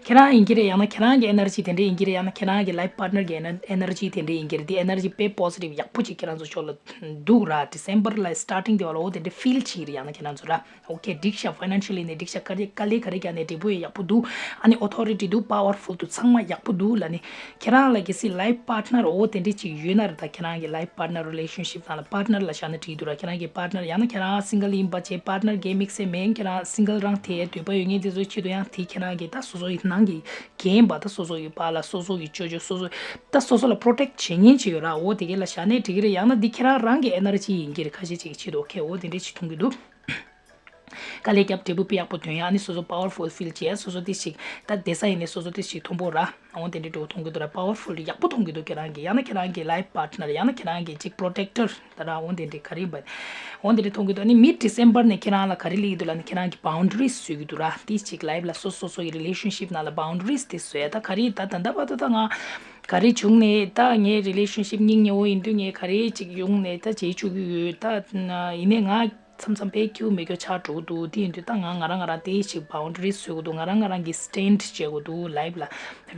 ཁྱེད་རང་ཡིན་གྱི་རེད། ཡང་ན་ཁྱེད་རང་གི་ཨེ་ནར་ཇི་དེ་འདྲ་ཡིན་གྱི་རེད། ཡང་ན་ཁྱེད་རང་གི་ལའིཕ་པཱར་ཊི་ནར་གི་ཨེ་ནར་ཨེ་ནར་ཇི་དེ་འདྲ་ཡིན་གྱི་རེད། དེ་ཨེ་ནར་ཇི་དཔེ་པོ་སི་ཊིབ་ཡག་པོ་ཅིག་ཁྱེད་རང་ཚོ་ཕྱོགས་ལ་འདུག་ར། ཌི་སེམ་བར་ལ་སི་ཊར་ཊིང་དེ་བ་ལ་འོ་དེ་འདྲ་ཕིལ་བྱེད་ཀྱི་རེད། ཡང་ན་ཁྱེད་རང་ཚོ་ར། ཨོ་ཁེ། འགྲིག་ཤག་ཕའི་ནན་ཤལ་ཡིན་ནའི་འགྲིག་ཤག་དཀའ་ལས་དཀའ་ལས་ག་རེ་བརྒྱབ་ནའི་འབྲས་བུ་ཡག་པོ་འདུག་ཨ་ནི་ཨོ་ཐོ་རི་ཊི་འདུག་པ་ཝར་ཕུལ་འདུག་ཚང་མ་ཡག་པོ་འདུག་ལབ་ནི། ཁྱེད་རང་ལ་གལ་སྲིད་ལའིཕ་པཱར་ཊི་ནར་འོ་དེ་འདྲ་ཅིག་ཡོད་ན་ར། ད་ཁྱེད་རང་གི་ལའིཕ་པཱར་ཊི་ནར་རི་ལེ་ཤན་ཤིབ་ནང་ལ་པཱར་ཊི་ནར་ལབ་བཞག་ན་འགྲིག་འདུག་ར། ཁྱེད་རང་གི་པཱར་ཊི་ནར། ཡང་ན་ཁྱེད་རང་སིང་གལ་ཡིན་པ་བྱས་པཱར་ཊི་ནར་གའི་དམིགས་བསལ་མེད། ཁྱེད་རང་སིང་གལ་རང་དེ་འདོད་པ་ཡོད་མཁན་དེ་ཚོའི་ཆེད་དུ་ཡང་དེ་ཁྱེད་རང་གི་ད་སོ་སོ་ཡི་ནང་གི་རྒན་པ། ད་སོ་སོ་ཡི་པཱ་ལགས། སོ་སོ་ཡི་ཅོ་ཅོ། སོ་སོ་ད་སོ་སོ་ལ་པྲོ་ཊེག་བྱེད་མཁན་ཅིག་ཡོད་ར། འོ་དེ་གའི་ལབ་བཞག་ནའི་འགྲིག་གི་རེད། ཡང་ན་འདི་ཁྱེད་རང་རང་གི་ཨེ་ནར་ཇི་ཡིན་གྱི་རེད། ཁ་ཤས་ཅིག་གི་ཆེད་དུ། ཨོ་ཁེ། འོ་དེ་འདྲ་ཅིག་མཐོང་གི་འདུག་དཀའ་ལས་བརྒྱབ་འབྲས་བུ་དཔེ་ཡག་པོ་ཐོན་ཡ། ཨ་ནི་སོ་སོ་པ་ཝར་ཕུལ་ཕིལ་བྱས། སོ་སོ་ཏོག་ཙམ་ཅིག་ད་བསྡད་ས་ཡིན་ནའི་སོ་སོ་ཏོག་ཙམ་ཅིག་མཐོན་པོ་ར། འོ་དེ་འདྲ་འདྲ་བོ་མཐོང་གི་འདུག་ར། པ་ཝར་ཕུལ་ཡག་པོ་མཐོང་གི་འདུག་ཁྱེད་རང་གིས། ཡང་ན་ཁྱེད་རང་གི་ལའིཕ་པཱར་ཊི་ནར། ཡང་ན་ཁྱེད་རང་གི་ཅིག་པྲོ་ཊེག་ཊར་ད་ར། འོ་དེ་འདྲ་ག་རེ་ཡིན་པ། འོ་དེ་འདྲ་མཐོང་གི་འདུག་ཨ་ནི་མིཌ་ཌི་སེམ་བར་ནས་ཁྱེད་རང་ལ་ག་རེ་སླེབས་ཀྱི་འདུག་ལབ་ན། ཁྱེད་རང་གི་བའུན་ཌ་རིས་བཟོས་ཀྱི་འདུག་ར། ཏོག་ཙམ་ཅིག་ལའིཕ་ལ་སོ་སོ་སོ་ཡི་རི་ལེ་ཤན་ཤིབ་ནང་ལ་བའུན་ཌ་རིས་དེ་བཟོས་ཡ། ད་ག་རེ་ད་ད་ལྟ་བར་དུ་ད་ང་ག་རེ་བྱུང་ནའི། ད་ངའི་རི་ལེ་ཤན་ཤིབ་སྙིང་ཉེ་བོ་ཡིན་དུས་ངས་ག་རེ་ཅིག་བྱུང་ནའི་ད་བྱེད་བཅུག་གི་ཡོད། ད་ཡིན་ནའི་ང་མཚམས་མཚམས་དཔེ་སྐྱིད་པོ་མེད་ཀྱོག་ཆགས་འགྲོ་གི་འདུག་དེ་ཡིན་དུས་ད་ང་ང་རང་ང་རང་དེ་ཞིག་བའུན་ཌ་རི་བཟོ་དགོས་འདུག་ང་རང་ང་རང་གི་སི་ཊེན་ཌ་བྱེད་དགོས་འདུག་ལའིཕ་ལ།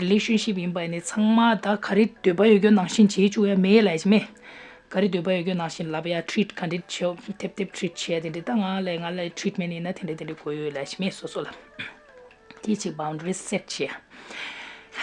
རི་ལེ་ཤན་ཤིབ་ཡིན་པ་ཡིན་ནའི་ཚང་མ་ད་ག་རེ་འདོད་པ་ཡོད་ཀྱོག་ནང་བཞིན་བྱེད་བཅུག་ཡ་མེད་ལབ་ཀྱི་མེད། ག་རེ་འདོད་པ་ཡོད་ཀྱོག་ནང་བཞིན་ལབ་ཡ། ཊི་རིཊ་ག་འདྲ་བྱེད། ཐེབས་ཐེབས་ཊི་རིཊ་བྱེད་ཡ་དེ་འདྲ། ད་ང་ལ་ང་ལ་ཊི་རིཊ་མེན་ཊ་ཡིན་ན་དེ་འདྲ་དེ་འདྲ་དགོས་ཡོད་ལབ་ཀྱི་མེད། སོ་སོ་ལ། དེ་ཅིག་boundaries set བྱེད།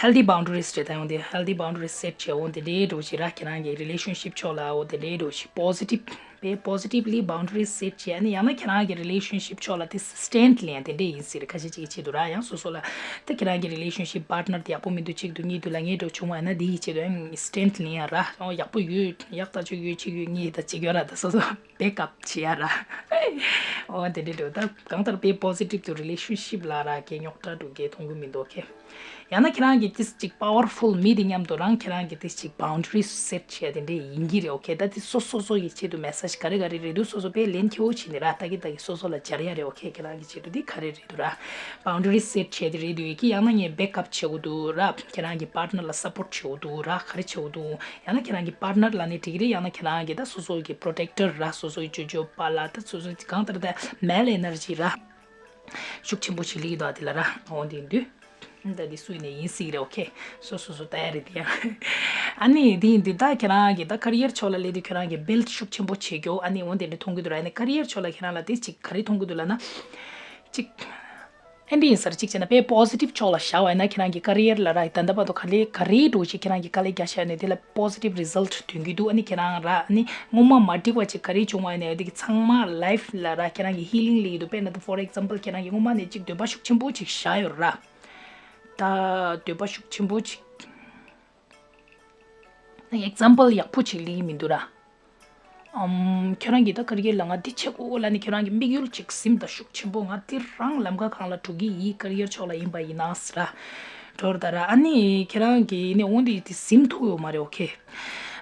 healthy boundaries རེད། ད་ཡོང་དེ་healthy boundaries set བྱེད། འོ་དེ་འདྲའི་འགྲོ་ཞིག་ར། ཁྱེད་རང་གི་relationship ཕྱོགས་ལ་འོ་དེ་འདྲའི་འགྲོ་ཞིག་positive དཔེ་positively boundaries set བྱེད། ཨ་ནི་ཡང་ན་ཁྱེད་རང་གི་relationship ཕྱོགས་ལ་དེ་stand ལེན་དེ་འདྲས་ཡིན་ཟེར། ཁ་ཤས་ཅིག་གི་ཆེད་དུ་ར། ཡང་སོ་སོ་ལ་ད་ཁྱེད་རང་གི་relationship partner དེ་ཡག་པོ་མི་འདུག་གཅིག་འདུག་གཉིས་འདུག་ལབ་མཁན་འགྲོ་བྱུང་བ་ཡིན་ན། དེ་ཡི་ཆེད་དུ་ཡང་stand ལེན་ཡ་ར། ཨོ་ཡག་པོ་ཡོད། ཡག་ད་ཅིག་ཡོད། གཅིག་ཡོད། གཉིས་ད་ཅིག་ཡོད་ར། ད་སོ་སོ་backup བྱེད་ཡ་ར། ཨོ་དེ་འདྲས་འགྲོ། ད་གང་ལྟར་དཔེ་positive དུ་relationship ལ་ར་གའི་རྙོག་དྲ་འགྲོ་གའི་མཐོང་གི་མི་འདུག་ཨོ་ཁེ། ཡང་ན་ཁྱེད་རང་གིས་ཏིས་ཅིག་powerful མི་དེ་མཉམ་དུ་རང་ཁྱེད་རང་གིས་ཏིས་ཅིག་boundaries set བྱས་དེ་འདྲས་ཡིན་གྱི་རེད། ཨོ་ཁེ། ད་ཏིས་སོ་སོ་སོ་ཡི་ཆེད་དུ་message ག་རེ་ག་རེ་རེད་འདུག་སོ་སོ་དཔེ་ལན་ཁྱེར་བོ་བྱས་ནས་ར། ད་གི་ད་གི་སོ་སོ་ལ་སྦྱར་ཡ་རེད། ཨོ་ཁེ། ཁྱེད་རང་གི་ཆེད་དུ་འདི་ག་རེ་རེད་འདུག་ར། boundaries set བྱས་དེ་རེད་འདུག་ཡོད་ཀྱི། ཡང་ན་ངས་backup བྱེད་དགོས་འདུག་ར། ཁྱེད་རང་གི་partner ལ་support བྱེད་དགོས་འདུག་ར། ག་རེ་བྱེད་དགོས་འདུག་ཡང་ན་ཁྱེད་རང་གི་partner ལབ་ནས་འགྲིག་གི་རེད། ཡང་ན་ཁྱེད་རང་གི་ད་སོ་སོ་གི་protector ར། སོ་སོ་གི་ཅོ་ཅོ་པ་ལ་ད་སོ་སོ་གང་ལྟར་ད་male energy ར། ཤུགས་ཆེན་པོ་ཞིག་སླེབས་ཀྱི་འདུག་ཨ་དེ་ལ་ར། འོ་དེ་འདུག་ད་འདི་སུ་ཡིན་ནའི་ཡིན་སྲིད་ཀྱི་རེད། ཨོ་ཁེ། སོ་སོ་སོ་ལྟ་ཡ་རེད་དེ་ཡང་། ཨ་ནི་དེ་ཡིན་དུས་ད་ཁྱེད་རང་གིས་ད་career ཕྱོགས་ལ་སླེབས་དུས་ཁྱེད་རང་གིས་build ཤུགས་ཆེན་པོ་བྱེད་རྒྱུ་ཨ་ནི་འོ་དེ་འདྲ་མཐོང་གི་འདུག་ར། ཨ་ནི་career ཕྱོགས་ལ་ཁྱེད་རང་ལ་དེ་ཅིག་ག་རེ་མཐོང་གི་འདུག་ལབ་ན། ཅིག་ཨེ་འདྲ་ཡིན་ས་རེད། ཅིག་བྱས་ན་དཔེ་positive ཕྱོགས་ལ་བཞག་པ་ཡིན་ན་ཁྱེད་རང་གི་career ལ་ར་ད་ལྟ་བར་དུ་ག་ལེ་ག་རེའི་འགྲོ་ཅིག་ཁྱེད་རང་གིས་དཀའ་ལས་རྒྱག་བཞག་ནས་དེ་ལ་positive result ཐོན་གྱི་འདུག་ཨ་ནི་ཁྱེད་རང་ར་ཨ་ནི་སྔོན་མ་མ་འགྲིག་པ་ཅིག་ག་རེ་བྱུང་བ་ཡིན་ན་ཡང་དེ་གི་ཚང་མ་life ལ་ར་ཁྱེད་རང་གི་healing སླེབས་ཀྱི་འདུག་དཔེར་ན་ད་for example ཁྱེད་རང་གི་སྔོན་མ་ནས་ཅིག་འདོད་པ་ཤུགས་ཆེན་པོ་ཅིག་བཞག་ཡོད་ར། ད་འདོད་པ་ཤུགས་ཆེན་པོ་ཅིག example ཡག་པོ་ཅིག་སླེབས་ཀྱི་མི་འདུག་ར། ཨམ། ཁྱོད་རང་གིས་ད་career ལ་ང་འདི་བྱེད་དགོས་ལབ་ནས་ཁྱོད་རང་གི་དམིགས་ཡུལ་ཅིག་ཟིན། ད་ཤུགས་ཆེན་པོ་ང་འདི་རང་ལམ་ཁ་གང་ལ་འགྲོ་གི་ཡིན། career ཕྱོགས་ལ་ཡིན་པ་ཡིན་ན་ཟེར་ར། འགྲོ་ར་ད་ར། ཨ་ནི་ཁྱེད་རང་གིས་ནི་འོང་དེ་དེ་ཟིན་ཐུབ་ཡོད་མ་རེད། ཨོ་ཁེ།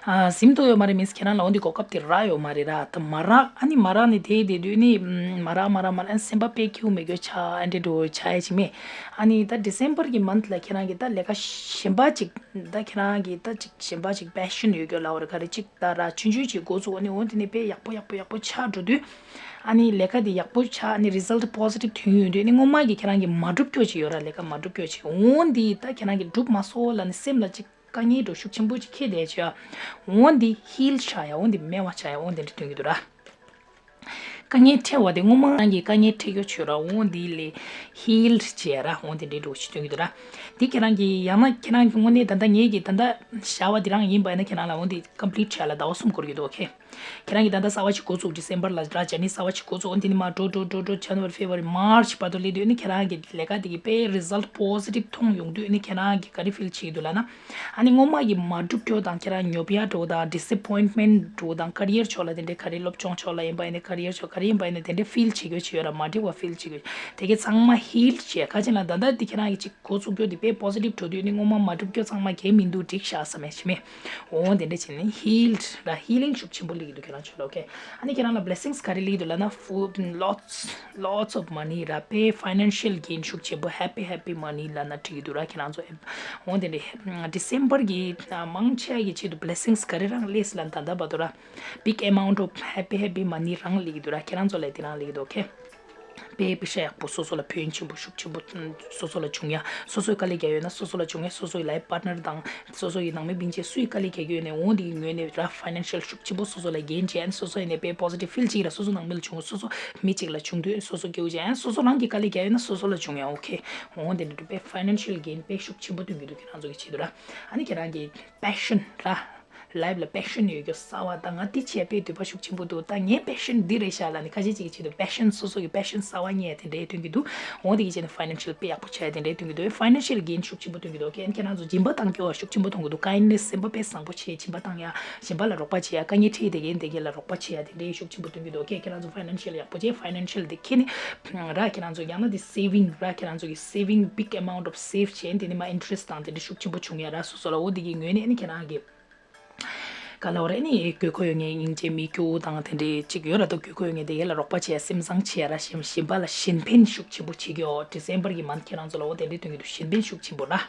ཨ། ཟིན་ཐུབ་ཡོད་མ་རེད་མིན་ཁྱེད་རང་ལ་འོང་དེ་གོ་སྐབས་དེ་རག་ཡོད་མ་རེད་ར། ད་མ་རག་ཨ་ནི་མ་རག་ནི་དེ་དེ་དུས་ནི་མ་རག་མ་རག་མ་རག་ཨ་ནི་སེམས་པ་དཔེ་སྐྱིད་པོ་མེད་རྒྱུ་ཆགས་ཨ་འདྲེ་འགྲོ་ཆགས་ཡ་ཅི་མེད། ཨ་ནི་ད་December གི་month ལ་ཁྱེད་རང་གིས་ད་ལས་ཀ་གཞན་པ་ཅིག་ད་ཁྱེད་རང་གིས་ད་ཅིག་གཞན་པ་ཅིག་passion ཡོད་རྒྱུ་ལབ་ར་ག་རེ་ཅིག་ད་ར་ཆུང་ཆུང་ཅིག་འགོ་ཚུགས། ཨ་ནི་འོ་དེ་ནས་དཔེ་ཡག་པོ་ཡག་པོ་ཡག་པོ་ཆགས་འགྲོ་དུས། ཨ་ནི་ལས་ཀ་དེ་ཡག་པོ་ཆགས་ཨ་ནི་result positive ཐོན་ཡོང་དུས་ཨ་ནི་སྔོན་མ་གི་ཁྱེད་རང་གིས་མ་འགྲུབ་རྒྱུ་ཅིག་ཡོད་ར། ལས་ཀ་མ་འགྲུབ་རྒྱུ་ཅིག་འོ་འདི་ད་ཁྱེད་རང་གིས་འགྲུབ་མ་སོང་ལབ་ནས་སེམས་ལ་ཅིག་དཀའ་ངལ་འགྲོ་ཤུགས་ཆེན་པོ་ཅིག་འཁྱེར་བསྡད་བྱས། འོ་འདི་heal ཆགས་ཡ། འོ་འདི་སྨེ་བ་ཆགས་ཡ། འོ་འདི་འདྲ་ཐོན་གྱི་འདུག་ར། དཀའ་ངལ་འཕྲད་པ་དེ་སྔོན་མ་རང་གིས་དཀའ་ངལ་འཕྲད་རྒྱུ་བྱོས་ར། འོ་འདི་ལས་heal བྱས་ར། འོ་འདི་འདྲའི་འགྲོ་ཤུགས་ཐོན་གྱི་འདུག་ར། འདི་ཁྱེད་རང་གིས་ཡང་ན་ཁྱེད་རང་གི་དངོས་གནས་ད་ལྟ་ངེད་ཀྱིས་ད་ལྟ་བྱ་བ་འདི་རང་ཡིན་པ་ཡིན་ན་ཁྱེད་རང་ལ་འོ་འདི་complete བྱས་ལ་ཟླ་བ་གསུམ་འགོར་གྱི་འདུག་ཨོ་ཁེ། ཁྱེད་རང་གིས་ད་ལྟ་གསར་པ་ཞིག་འགོ་བཙུགས། December ལ་ར་ཇ་ནི་གསར་པ་ཞིག་འགོ་བཙུགས། འོ་འདི་ནི་མ་འགྲོ་འགྲོ་འགྲོ་འགྲོ་January February March བར་དུ་སླེབས་དུས་ཨ་ནི་ཁྱེད་རང་གི་ལས་ཀ་འདི་གི་དཔེ་result positive མཐོང་ཡོང་དུས་ཨ་ནི་ཁྱེད་རང་གིས་ག་རེ་feel བྱེད་ཀྱི་འདུག་ལབ་ན། ཨ་ནི་སྔོན་མ་གི་མ་འགྲུབ་རྒྱུ་དང་ཁྱེད་རང་ཉོབ་ཡ་འགྲོ་དང་disappointment འགྲོ་དང་career ཕྱོགས་ལ་དེ་འདྲའི་ག་རེ་སློབ་སྦྱོང་ཕྱོགས་ལ་ཡིན་པ་ཡིན་ན་career ཕྱོགས་ག་རེ་ཡིན་པ་ཡིན་ན་དེ་འདྲའི་feel བྱེད་རྒྱུ་ཅིག་ཡོད་ར། མ་འགྲིག་པ་feel བྱེད་རྒྱུ་དེ་གའི་ཚང་མ་heal བྱས། ག་ཅི་ན་ད་ལྟ་འདི་ཁྱེད་རང་གི་ཅིག་འགོ་བཙུགས་རྒྱུ་འདི་དཔེ་positive འགྲོ་དུས་ནི་སྔོན་མ་མ་འགྲུབ་རྒྱུ་ཚང་མ་གལ་མི་འདུག་འགྲིག་ཤག་བསམ་ཡ་ཅི་མེད། འོ་དེ་འདྲ་བྱས་ནས་healed ར། healing ཤུགས་ཆེན་པོ་སླེབས་ཀྱི་འདུག་ཁྱེད་རང་ཚོ་ལ། ཨོ་ཁེ། ཨ་ནི་ཁྱེད་རང་ལ་blessings ག་རེ་སླེབས་ཀྱི་འདུག་ལབ་ན། food lots lots of money ར། དཔེ་financial gain ཤུགས་ཆེན་པོ། happy happy money ལབ་ན་འགྲིག་གི་འདུག་ར། ཁྱེད་རང་ཚོ་འོ་དེ་འདྲ་December གི་མང་ཆེ་བ་གི་ཆེད་དུ་blessings ག་རེ་རང་སླེབས་ལབ་ན། ད་ལྟ་བར་དུ་ར་big amount of happy happy money རང་སླེབས་ཀྱི་འདུག་ར། ཁྱེད་རང་ཚོ་ལ་དེ་རང་སླེབས་ཀྱི་འདུག་ཨོ་ཁེ། དཔེ་པེ་ཤ་ཡག་པོ། སོ་སོ་ལ་ཕན་ཆེན་པོ་ཤུགས་ཆེན་པོ། སོ་སོ་ལ་བྱུང་ཡ། སོ་སོའི་དཀའ་ལས་བརྒྱབ་ཡོད་ན་སོ་སོ་ལ་བྱུང་ཡ། སོ་སོའི་life partner དང་སོ་སོ་ཡི་ནང་མི་སྤུན་མཆེད་སུའི་དཀའ་ལས་བརྒྱབ་ཡོད་ནའི་འོ་དེའི་ངོས་ནས་ར་financial ཤུགས་ཆེན་པོ། སོ་སོ་ལ་gain བྱས་ནས་སོ་སོ་ཡིན་ནའི་དཔེ་positive feel བྱེད་ར། སོ་སོ་ནང་མི་ལ་བྱུང་། སོ་སོ་མི་གཅིག་ལ་བྱུང་དུས་སོ་སོ་སྐྱིད་པོ་བྱས། ཡང་སོ་སོ་རང་གི་དཀའ་ལས་བརྒྱབ་ཡོད་ན་སོ་སོ་ལ་བྱུང་ཡ། ཨོ་ཁེ། འོ་དེ་འདྲ་དཔེ་financial gain དཔེ་ཤུགས་ཆེན་པོ་སྟོན་གྱི་འདུག་ཁྱེད་རང་ཚོ་གི་ཆེད་དུ་ར། ཨ་ནི་ཁྱེད་རང་གི་passion ར། life ལ་passion ཡོད་རྒྱུ་གསར་པ་དང་། ང་འདི་བྱས་པའི་འདོད་པ་ཤུགས་ཆེན་པོ་འདུག་ད་ངའི་passion འདི་རེད་ཤག་ལབ་ནས་ཁ་ཤས་ཅིག་གི་ཆེད་དུ་passion སོ་སོ་གི་passion གསར་པ་རྙེད་དེ་འདྲའི་སྟོན་གྱི་འདུག་འོ་དེ་གི་ཆེད་དུ་financial དཔེ་ཡག་པོ་ཆགས་ཡ་དེ་འདྲའི་སྟོན་གྱི་འདུག financial gain ཤུགས་ཆེན་པོ་སྟོན་གྱི་འདུག་ཁྱེད་རང་ཚོ་སྦྱིན་པ་བཏང་རྒྱུ་བ་ཤུགས་ཆེན་པོ་གཏོང་གི་འདུག kindness སེམས་པ་དཔེ་བཟང་པོ་བྱས་སྦྱིན་པ་བཏང་ཡ། གཞན་པ་ལ་རོགས་པ་བྱེད་ཡ། དཀའ་ངལ་འཕྲད་དེ་གའི་དེ་གའི་ལ་རོགས་པ་བྱེད་ཡ་དེ་འདྲའི་ཤུགས་ཆེན་པོ་སྟོན་གྱི་འདུག་ཁྱེད་རང་ཚོ་financial ཡག་པོ་བྱས། financial དེ་ཁྱེད་ནི་ར་ཁྱེད་རང་ཚོ་ཡང་ན་དེ་saving ར། ཁྱེད་རང་ཚོ་གི་saving big amount of save བྱས། དེ་ནི་མ་interest དང་དེ་འདྲའི་ཤུགས་ཆེན་པོ་བྱུང་ཡ་ར། སོ་སོ་ལ་འོ་དེ་གི་ངོས་ནས་ཨ་ནི་ཁྱེད་རང་གི་ག་ལ་བ་རེད་ནི། དགོས་མཁོ་ཡོད་མཁན་སྙིང་རྗེ་མི་སྐྱོ་བོ་དང་དེ་འདྲའི་ཅིག་ཡོད་ར། ད་དགོས་མཁོ་ཡོད་མཁན་དེ་གའི་ལ་རོགས་པ་བྱེད་ཡ། སེམས་བཟང་བྱེད་ཡ་ར། གཞན་གཞན་པ་ལ་གཞན་ཕན་ཤུགས་ཆེན་པོ་བྱེད་རྒྱུ། December གི་month ཁྱེད་རང་ཚོ་ལ་འོ་དེ་འདྲའི་སྟོན་གྱི་འདུག་གཞན་ཕན་ཤུགས་ཆེན་པོ་ར།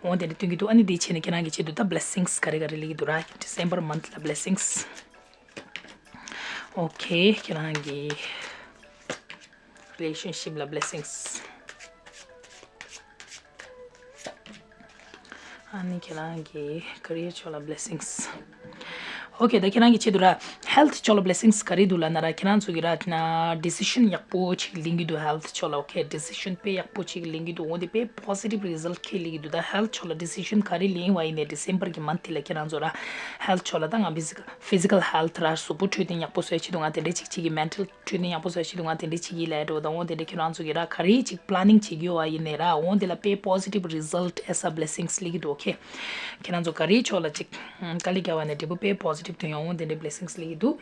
འོ་དེ་འདྲའི་སྟོན་གྱི་འདུག་ཨ་ནི་དེ་བྱས་ནས་ཁྱེད་རང་གི་ཆེད་དུ་ད་blessings ག་རེ་ག་རེ་སླེབས་ཀྱི་འདུག་ར། December month ལ་blessings། ཨོ་ཁེ། ཁྱེད་རང་གི་relationship ལ་blessings། ཨ་ནི་ཁྱེད་རང་གི་career ཕྱོགས་ལ་blessings། ཨོ་ཁེ། ད་ཁྱེད་རང་གི་ཆེད་དུ་ར་ཧེལ་ཐི་ཕྱོགས་ལ་བི་ལེ་སིང་ག་རེ་འདུག་ལབ་ན་ར། ཁྱེད་རང་ཚོ་གི་ར་ན་ཌི་སི་ཤན་ཡག་པོ་ཅིག་ལེན་གྱི་འདུག་ཧེལ་ཐི་ཕྱོགས་ལ། ཨོ་ཁེ། ཌི་སི་ཤན་དཔེ་ཡག་པོ་ཅིག་ལེན་གྱི་འདུག་འོ་དེ་དཔེ་པོ་སི་ཊིབ་རི་ཛལ་ཊི་ཁྱེར་སླེབས་ཀྱི་འདུག་ད་ཧེལ་ཐི་ཕྱོགས་ལ་ཌི་སི་ཤན་ག་རེ་ལེན་པ་ཡིན་ནའི་ཌི་སེམ་བར་གི་མན་ཐི་ལ་ཁྱེད་རང་ཚོ་ར་ཧེལ་ཐི་ཕྱོགས་ལ། ད་ང་ཕི་ཟི་ཕི་ཟི་ཀལ་ཧེལ་ཐི་ར་གཟུགས་པོ་འཕྲོད་བསྟེན་ཡག་པོ་བཟོ་ཡ་ཆེད་དུ་ང་དེ་འདྲ་ཅིག་བྱེད་ཀྱི། མེན་ཊལ་འཕྲོད་བསྟེན་ཡག་པོ་བཟོ་ཡ་ཆེད་དུ་ང་དེ་འདྲ་ཅིག་ཡིན་ལབ་འགྲོ། ད་འོ་དེ་འདྲ་ཁྱེད་རང་ཚོ་གི་ར་ག་རེ་ཅིག་པི་ལེ་ནིང་བྱེད་ཀྱི་ཡོད་པ་ཡིན་ནའི་ར། འོ་དེ་ལ་དཔེ་པོ་སི་ཊིབ་རི་ཛལ་ཊི་ཨེ་ཟ་བི་ལེ་སིང་ལེན་གྱི་འདུག་ཨོ་ཁེ། ཁྱེད་རང་ཚོ་ག་རེ་ཕྱོགས་ལ་ཅིག་དཀའ་ལས་རྒྱག་པ་ནས་འབྲས་བུ་དཔེ་པོ་སི་ཊིབ་ཐོན་ཡོང་། འོ་དེ་འདྲའི་བི་ལེ་སིང་ལེན་གྱི་འདུག་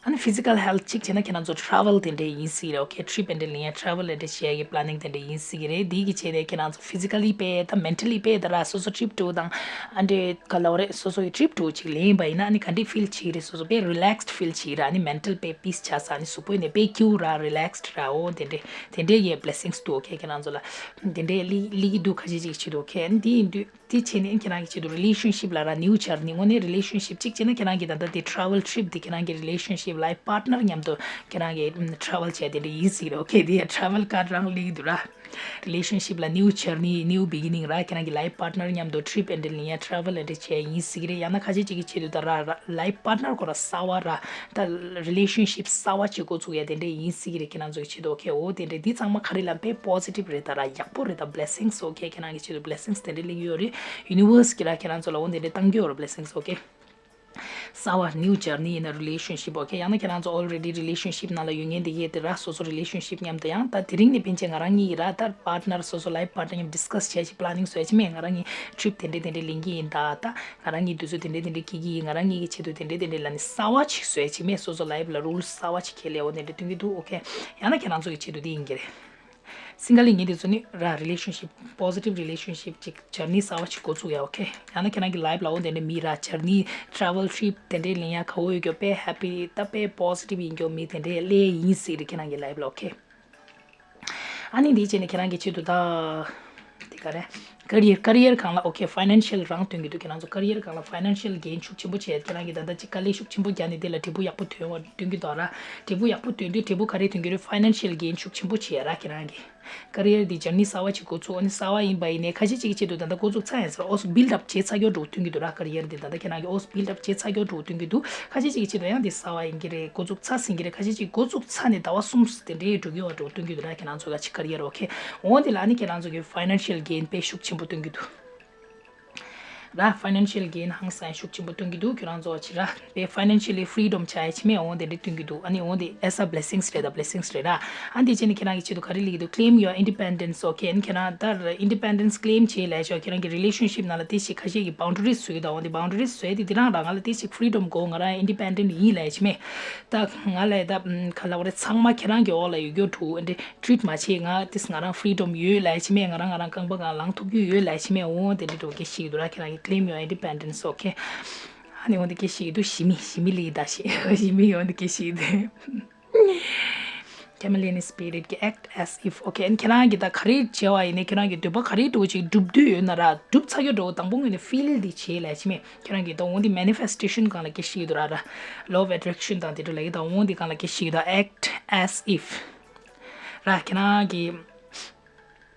ཨ་ནི་ཕི་ཟི་ཀལ་ཧེལ་ཐི་ཅིག་བྱས་ན་ཁྱེད་རང་ཚོ་ཊ་རེ་ཝལ་དེ་འདྲ་ཡིན་སྲིད་ཀྱི་རེད། ཨོ་ཁེ། ཊི་རིབ་དེ་འདྲ་ལེན་ཡ། ཊ་རེ་ཝལ་དེ་འདྲ་བྱེད་ཡ་གི་པི་ལེ་ནིང་དེ་འདྲ་ཡིན་སྲིད་ཀྱི་རེད། དེ་གི་ཆེད་དུ་ཁྱེད་རང་ཚོ་ཕི་ཟི་ཀ་ལི་དཔེ་དང་མེན་ཊ་ལི་དཔེ་དང་ར་སོ་སོ་ཊི་རིབ་ཊུར་དང་ཨ་འདྲ་ག་ལབ་དགོས་རེད། སོ་སོ་ཡི་ཊི་རིབ་ཊུར་ཅིག་ལེན་པ་ཡིན་ན་ཨ་ནི་ག་འདྲ་ཕིལ་བྱེད་ཀྱི་རེད། སོ་སོ་དཔེ་རི་ལེག་སི་ཌི་ཕིལ་བྱེད་ཀྱི་རེད། ཨ་ནི་མེན་ཊལ་དཔེ་པིས་ཆགས་ས། ཨ་ནི་གཟུགས་པོ་ནི་དཔེ་ཁྱུ་ར་རི་ལེག་སི་ཌི་ར། འོ་དེ་འདྲ་དེ་འདྲའི་ཡའི་བི་ལེ་སིང་འདུག་ཨོ་ཁེ། ཁྱེད་རང་ཚོ་ལ་དེ་འདྲའི་ལེན་ལེན་གྱི་འདུག་ཁ་ཤས་ཅིག་ཆེད་དུ། ཨོ་ཁེ། ཨ་ནི་དེ་ཡིན་དུས། དེ་བྱས་ནས་ཁྱེད་རང་གི་ཆེད་དུ་རི་ལེ་ཤན་ཤིབ་ལ་ར་ནིའུ་ཇར་ནི། དངོས་གནས་རི་ལེ་ཤན་ཤིབ་གཅིག་བྱས་ན་ཁྱེད་རང་གི་ད་ལྟ་དེ་ཊ་རེ་ཝལ་ཊི་རིབ་དེ་ཁྱེད་རང་གི་རི་ལེ་ཤན་ཤིབ་ལའིཕ་པཱར་ཊི་ནར་མཉམ་དུ་ཁྱེད་རང་གི་ཊ་རེ་ཝལ་བྱས་དེ་འདྲ་ཡིན་སྲིད་རེད། ཨོ་ཁེ། དེ་ཡ་ཊ་རེ་ཝལ་ཀཱཌ་རང་ལེན་གྱི་འདུག་ར། རི་ལེ་ཤན་ཤིབ་ལ་ནིའུ་ཇར་ནི། ནིའུ་བི་གི་ནིང་ར། ཁྱེད་རང་གི་ལའིཕ་པཱར་ཊི་ནར་མཉམ་དུ་ཊི་རིབ་དེ་འདྲ་ལེན་ཡ། ཊ་རེ་ཝལ་དེ་འདྲ་བྱས་ཡིན་སྲིད་རེད། ཡང་ན་ཁ་ཤས་ཅིག་གི་ཆེད་དུ་ད་ར་ར་ལའིཕ་པཱར་ཊི་ནར་ཁོ་ར་གསར་པ་ར། ད་རི་ལེ་ཤན་ཤིབ་གསར་པ་ཅིག་འགོ་ཚུགས་ཡ་དེ་འདྲ་ཡིན་སྲིད་ཀྱི་རེད། ཁྱེད་རང་ཚོ་གི་ཆེད་དུ། ཨོ་ཁེ། འོ་དེ་འདྲ་འདི་ཚང་མ་ག་རེ་ལབ་ན་དཔེ་པོ་སི་ཊིབ་རེད། ད་ར་ཡག་པོ་རེད། ད་བི་ལེ་སིང་སི། ཨོ་ཁེ། ཁྱེད་རང་གི་ཆེད་དུ་བི་ལེ་སིང་སི་དེ་འདྲ་ལེན་གྱི་ཡོད་རེད། ཡུ་ནི་ཝར་སི་གིས་ར་ཁྱེད་རང་ཚོ་ལ་འོ་དེ་འདྲ་བཏང་གི་ཡོད་རེད། བི་ལེ་སིང་སི། ཨོ་ཁེ། གསར་པ་ནིའུ་ཇར་ནི་ཡིན་ན་རི་ལེ་ཤན་ཤིབ། ཨོ་ཁེ། ཡང་ན་ཁྱེད་རང་ཚོ་ཨོལ་རེ་ཌི་རི་ལེ་ཤན་ཤིབ་ནང་ལ་ཡོད་མཁན་དེ་གས་དེ་ར་སོ་སོ་རི་ལེ་ཤན་ཤིབ་མཉམ་དུ། ཡང་ད་དེ་རིང་ནས་ཕན་ཆད་ང་རང་གཉིས་ཀྱི་ར་ད་པཱར་ཊི་ནར་སོ་སོ་ལའིཕ་པཱར་ཊི་ནར་མཉམ་ཌི་སི་ཀ་སི་བྱས་ཤིག་པི་ལེ་ནིང་བཟོས་ཡ་ཅིག་མེད། ང་རང་གཉིས་ཊི་རིབ་དེ་འདྲ་དེ་འདྲ་ལེན་གྱི་ཡིན། ད་ད་ང་རང་གཉིས་དུས་ཚོད་དེ་འདྲ་དེ་འདྲ་སྐྱེལ་གྱི་ཡིན། ང་རང་གཉིས་ཀྱི་ཆེད་དུ་དེ་འདྲ་དེ་འདྲ་ལབ་ནས་གསར་པ་ཅིག་བཟོས་ཡ་ཅིག་མེད། སོ་སོ་ལའིཕ་ལ་རུལ་སི་གསར་པ་ཅིག་ཁྱེར་སླེབས། འོ་དེ་འདྲ་སྟོན་གྱི་འདུག་ཨོ་ཁེ། ཡང་ན་ཁྱེད་རང་ཚོ་གི་ཆེད་དུ་དེ་ཡིན་གྱི་རེད། སིང་ག་ལི་ངེད་དེ་ཚོ་ནི་ར་རི་ལེ་ཤན་ཤིབ། པོ་སི་ཊིབ་རི་ལེ་ཤན་ཤིབ་ཅིག་ཇར་ནི་གསར་པ་ཅིག་འགོ་ཚུགས་ཡ། ཨོ་ཁེ། ཡང་ན་ཁྱེད་རང་གི་ལའིཕ་ལ་འོ་དེ་འདྲ་མི་ར་ཇར་ནི་ཊ་རེ་ཝལ་ཊི་རིབ་དེ་འདྲ་ལེན་ཡ་དགའ་པོ་ཡོད་རྒྱུ། དཔེ་ཧེ་པི་ད་དཔེ་པོ་སི་ཊིབ་ཡིན་རྒྱུ་མི་དེ་འདྲ་སླེབས་ཡིན་སྲིད་རེད་ཁྱེད་རང་གི་ལའིཕ་ལ། ཨོ་ཁེ། ཨ་ནི་འདི་བྱས་ནས་ཁྱེད་རང་གི་ཆེད་དུ་ད་དེ་ག་རེ། ཀེ་རི་ཡར། ཀེ་རི་ཡར་སྒང་ལ། ཨོ་ཁེ། ཕའི་ནན་ཤལ་རང་སྟོན་གྱི་འདུག་ཁྱེད་རང་ཚོ་ཀེ་རི་ཡར་སྒང་ལ་ཕའི་ནན་ཤལ་གེན་ཤུགས་ཆེན་པོ་བྱས། ཁྱེད་རང་གིས་ད་ལྟ་ཅིག་དཀའ་ལས་ཤུགས་ཆེན་པོ་རྒྱག་ནས་དེ་ལ་འབྲས་བུ་ཡག་པོ་ཐོན་པ་སྟོན་གྱི་འདུག་ར། འབྲས་བུ་ཡག་པོ་ཐོན་དུས་འབྲས་བུ་ག་རེ་ཐོན་གྱི་རེད། ཕའི་ནན་ཤལ་གེན་ཤུགས་ཆེན་པོ་བྱས་ར། ཁྱེད་རང་གི་ཀེ་རི་ཡར་འདི་ཇར་ནི་གསར་པ་ཅིག་འགོ་ཚུགས། ཨ་ནི་གསར་པ་ཡིན་པ་ཡིན་ནའི་ཁ་ཤས་ཅིག་གི་ཆེད་དུ་ད་ལྟ་འགོ་ཚུགས་ཚར་ཡིན་ཟེར། ཨོ་སོ་བིལ་ཌི་ཨབ་བྱས་ཚར་ཡོད་འགྲོ་སྟོན་གྱི་འདུག་ར། ཀེ་རི་ཡར་འདི་ད་ལྟ་ཁྱེད་རང་གི་ཨོ་སོ་བིལ་ཌི་ཨབ་བྱས་ཚར་ཡོད་འགྲོ་སྟོན་གྱི་འདུག་ཁ་ཤས་ཅིག་གི་ཆེད་དུ་ཡང་འདི་གསར་པ་ཡིན་གྱི་རེད། འགོ་ཚུགས་ཚར་ཟིན་གྱི་རེད། ཁ་ཤས་ཅིག་འགོ་ཚུགས་ཚར་ནས་ཟླ་བ་གསུམ་དེ་འདྲའི་འགྲོ་གི་ཡོད་འགྲོ་སྟོན་གྱི་འདུག་ར། ཁྱེད་རང་ཚོ་ག་ཅིག་ཀེ་རི་ཡར། ཨོ་ཁེ། འོ་འདི་ལ་ཨ་ནི་ཁྱེད་རང་ཚོ་གི་ཕའི་ནན་ཤལ་གེན་དཔེ་ཤུགས་ཆེན་པོ་སྟོན་གྱི་འདུག་ར། ཕའི་ནན་ཤལ་གེན་ཧང་སང་ཤུགས་ཆེན་པོ་སྟོན་གྱི་འདུག་ཁྱོད་རང་ཚོ་ཅི་ར་པའི་ཕའི་ནན་ཤལ་ལི་ཕི་རི་ཌམ་ཆགས་ཡ་ཅིག་མེད། འོ་དེ་འདྲ་སྟོན་གྱི་འདུག་ཨ་ནི་འོ་དེ་ཨེ་ཟ་བི་ལེ་སིང་སི་རེད། ད་བི་ལེ་སིང་སི་རེད་ར། ཨ་འདི་བྱས་ནས་ཁྱེད་རང་གི་ཆེད་དུ་ག་རེ་ལབ་ཀྱི་འདུག Claim your independence. ཨོ་ཁེ། ཨ་ནི་ཁྱེད་རང་ད་ཨིན་ཌི་པེན་ཌེན་སི་ཀི་ལེམ་བྱེད་ལབ་ཤག་ཁྱེད་རང་གི་རི་ལེ་ཤན་ཤིབ་ནང་ལ་དེ་ཞིག་ཁ་ཤས་ཀྱི་བའུན་ཌ་རིས་བཟོ་གི་འདུག་འོ་དེ་བའུན་ཌ་རིས་བཟོ་ཡ་དེ་དེ་རང་རང་ང་ལ་དེ་ཞིག་ཕི་རི་ཌམ་དགོས། ང་རང་ཨིན་ཌི་པེན་ཌེན་ཊི་ཡིན་ལབ་ཡ་ཅིག་མེད། ད་ང་ལ་ད་ག་ལབ་དགོས་རེད། ཚང་མ་ཁྱེད་རང་གི་འོག་ལ་ཡོད་རྒྱུ་འདུག་ཨ་འདྲ། ཊི་རིཊ་མ་བྱེད། ང་ཏིས་ང་རང་ཕི་རི་ཌམ་ཡོད་ལབ་ཡ་ཅིག་མེད། ང་རང་རྐང་པ་སྒང་ལངས་ཐུབ་རྒྱུ་ཡོད་ལབ་ཡ་ཅིག་མེད། འོ་དེ་འདྲ་འདྲ་བོ་སྐད་ཆ་བཤད་ཀྱི་འདུག་ར། ཁྱེད་རང་གིས་Claim your independence. ཨོ་ཁེ། ཨ་ནི་འོ་དེ་སྐད་ཆ་བཤད་ཀྱི་འདུག་ཞི་མི་ཞི་མི་ལབ་ཀྱི་ད་ཞི་ཞི་མི་འོ་དེ་སྐད་ཆ་བཤད་ཀྱི་འདུག Chameleon spirit གི་act as if. ཨོ་ཁེ། ཨ་ནི་ཁྱེད་རང་གིས་ད་ག་རེ་བྱས་པ་ཡིན་ནའི་ཁྱེད་རང་གི་འདོད་པ་ག་རེ་འདྲ་བོ་ཅིག་སྒྲུབ་འདོད་ཡོད་ན་ར། སྒྲུབ་ཚར་རྒྱུ་འདྲ་བོ་དང་པོ་ངོས་ནས་ཕིལ་འདི་བྱེད་ལབ་ཡ་ཅིག་མེད། ཁྱེད་རང་གིས་ད་འོ་དེ་མེ་ནི་ཕེ་སི་ཊེ་ཤན་སྒང་ལ་སྐད་ཆ་བཤད་ཀྱི་འདུག་ར། ར། Law of attraction དང་དེ་འདྲ་ལབ་ཀྱི་ད་འོ་དེ་སྒང་ལ་སྐད་ཆ་བཤད་ཀྱི་འདུག Act as if. ར། ཁྱེད་རང་གིས་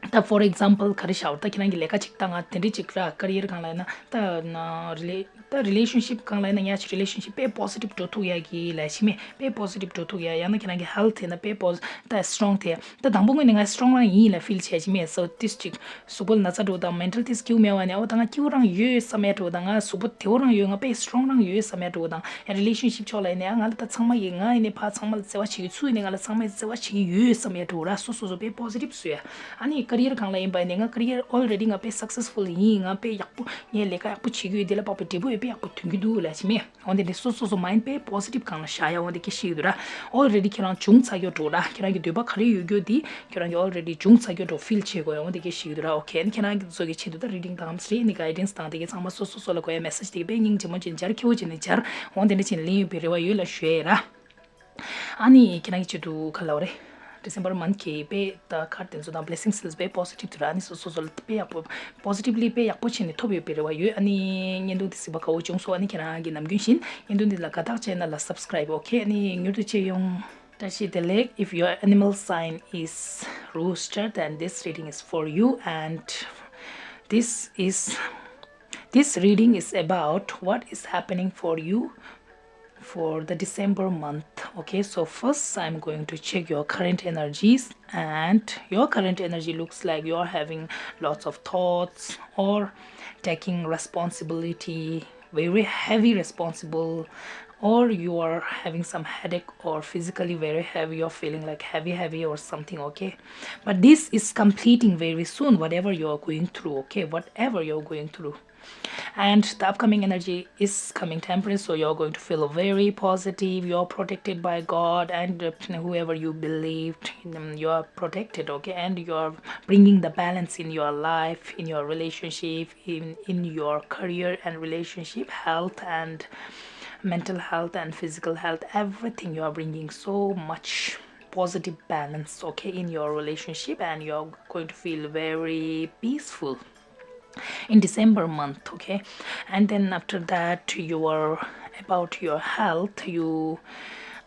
ད་for example ག་རེ་བྱ་བ། ད་ཁྱེད་རང་གི་ལས་ཀ་ཅིག་ད་ང་དེ་འདྲ་ཅིག་ར། ཀེ་རི་ཡར་སྒང་ལ་ཡིན་ན་ད་ན་རི་ལེ་ད་རི་ལེ་ཤན་ཤིབ་སྒང་ལ་ཡིན་ན་ཡ་ཅིག་རི་ལེ་ཤན་ཤིབ་དཔེ་པོ་སི་ཊིབ་འགྲོ་ཐུབ་ཡ་གི་ལབ་ཡ་ཅིག་མེད། དཔེ་པོ་སི་ཊིབ་འགྲོ་ཐུབ་ཡ། ཡང་ན་ཁྱེད་རང་གི་ཧེལ་ཐི་ཡིན་ན་དཔེ་པོ་ད་སི་ཊོང་ཐི་ཡ། ད་དང་པོ་ངོས་ནས་ང་སི་ཊོང་རང་ཡིན་ལབ་ཕིལ་བྱས་ཅིག་མེད། སོ་ཏིས་ཅིག་གཟུགས་པོ་ན་ཚ་འདྲ་བོ་དང་མེན་ཊལ་ཏིས་སྐྱིད་པོ་མེད་པ་ནས། ཨོ་ད་ང་སྐྱིད་པོ་རང་ཡོད་བསམ་ཡ་འདྲ་བོ་དང་། ང་གཟུགས་པོ་བདེ་པོ་རང་ཡོད། ང་དཔེ་སི་ཊོང་རང་ཡོད་བསམ་ཡ་འདྲ་བོ་དང་། ཡང་རི་ལེ་ཤན་ཤིབ་ཕྱོགས་ལ་ཡིན་ན་ཡང་ང་ལ་ད་ཚང་མ་གིས་ང་ཡིན་ནའི་ཕར་ཚང་མ་ལ་བརྩེ་བ་བྱེད་ཀྱི། སུ་ཡིན་ནའི་ང་ལ་ཚང་མས་བརྩེ་བ་བྱེད་ཀྱི་ཡོད་བསམ་ཡ་འདྲ་བོ་ར། སོ་སོ་སོ་དཔེ་པོ་སི་ཊིབ་བཟོ་ཡ། ཨ་ནི་ཀེ་རི་ཡར་སྒང་ལ་ཡིན་པ་ཡིན་ནའི་ང་ཀེ་རི་ཡར་ཨོལ་རེ་ཌི་ང་དཔེ་སག་སེ་སི་ཕུལ་ཡིན། ང་དཔེ་ཡག་པོ་ངས་ལས་ཀ་ཡག་པོ་བྱེད་ཀྱི་ཡོད། དེ་ལ་དཔག་པའི་འབྲས་བུ་ཡང་དཔེ་ཡག་པོ་ཐོན་གྱི་འདུག་ལབ་ཡ་ཅིག་མེད། འོ་དེ་འདྲ་སོ་སོ་སོ་མའིན་ཌི་དཔེ་པོ་སི་ཊིབ་སྒང་ལ་བཞག་ཡ། འོ་དེ་སྐད་ཆ་བཤད་ཀྱི་འདུག་ར། ཨོལ་རེ་ཌི་ཁྱེད་རང་བྱུང་ཚར་ཡོད་འགྲོ་ར། ཁྱེད་རང་གི་འདོད་པ་ག་རེ་ཡོད་རྒྱུ་དེ་ཁྱེད་རང་གིས་ཨོལ་རེ་ཌི་བྱུང་ཚར་ཡོད་འགྲོ་ཕིལ་བྱེད་དགོས་ཡ། འོ་དེ་སྐད་ཆ་བཤད་ཀྱི་འདུག་ར། ཨོ་ཁེ། ཨ་ནི་ཁྱེད་རང་ཚོ་གི་ཆེད་དུ་ད་རི་ཌིང་དང་ཨམ་སི་རི་ནི་གའི་ཌེན་སི་དང་དེ་གའི་ཚང་མ་སོ་སོ་སོ་ལ་དགོས་ཡ་མེ་སེ་ཇི་དེ་གའི་དཔེ་སྙིང་རྗེ་མོ་བྱས་ནས་སྦྱར། ཁེ་པོ་བྱས་ནས་སྦྱར། འོ་དེ་འདྲ་བྱས་ནས་ལེན་ཡོང་བའི་རེ་བ་ཡོད་ལབ་ཞུ་ཡ་ཡིན་ར། ཨ་ནི་ཁྱེད་རང་གི་ཆེད་དུ་ག་ལབ་དགོས་རེད། ཌི་སེམ་བར་མན་ཐི་གི་དཔེ་ད་ཁ་དེ་ཚོ་དང་བི་ལེ་སིང་སི་ལ་དཔེ་པོ་སི་ཊིབ་དུ་ར། ཨ་ནི་སོ་སོ་སོ་ལ་དཔེ་ཡག་པོ་པོ་སི་ཊིབ་ལི་དཔེ་ཡག་པོ་བྱས་ནས་ཐོབ་ཡོད་པའི་རེ་བ་ཡོད། ཨ་ནི་བརྙན་ཐུང་དེ་གཟིགས་པ་དགའ་པོ་བྱུང་སོང་། ཨ་ནི་ཁྱེད་རང་གིས་ནམ་རྒྱུན་བཞིན་བརྙན་ཐུང་འདི་ལ་དགའ་རྟགས་བྱས་ན་ལ་སབ་སི་ཀ་རའིབ། ཨོ་ཁེ། ཨ་ནི་མྱུར་དུ་མཇལ་ཡོང་། བཀྲ་ཤིས་བདེ་ལེགས། If your animal sign is rooster, then this reading is for you, and this is This reading is about what is happening for you for the December month. Okay, so first I'm going to check your current energies, and your current energy looks like you're having lots of thoughts or taking responsibility, very heavy responsible, or you are having some headache or physically very heavy, you're feeling like heavy heavy or something. Okay, but this is completing very soon, whatever you're going through. Okay, whatever you're going through. And the upcoming energy is coming temperance, so you're going to feel very positive. You're protected by God and, uh, whoever you believed in, um, you are protected. Okay, and you are bringing the balance in your life, in your relationship, in in your career and relationship, health and mental health and physical health, everything. You are bringing so much positive balance, okay, in your relationship, and you're going to feel very peaceful in December month. Okay, and then after that, you are, about your health, you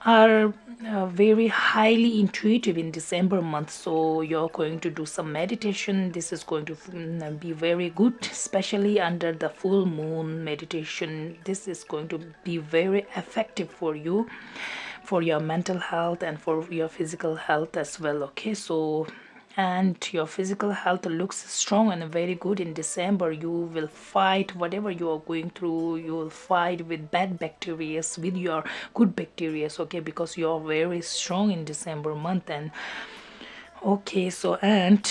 are, uh, very highly intuitive in December month, so you're going to do some meditation. This is going to, mm, be very good, especially under the full moon meditation. This is going to be very effective for you, for your mental health and for your physical health as well. Okay, so and your physical health looks strong and very good in December. You will fight whatever you are going through. You will fight with bad bacteria, with your good bacteria, okay, because you are very strong in December month. And okay, so and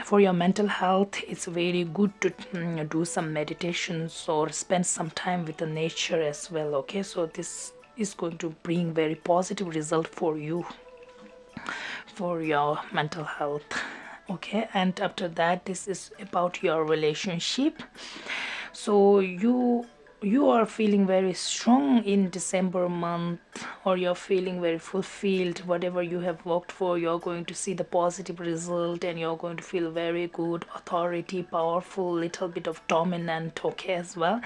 for your mental health, it's very good to, mm, do some meditations or spend some time with the nature as well. Okay, so this is going to bring very positive result for you, for your mental health. Okay, and after that, this is about your relationship. So you you are feeling very strong in December month, or you're feeling very fulfilled. Whatever you have worked for, you're going to see the positive result, and you're going to feel very good, authority, powerful, little bit of dominant, okay, as well.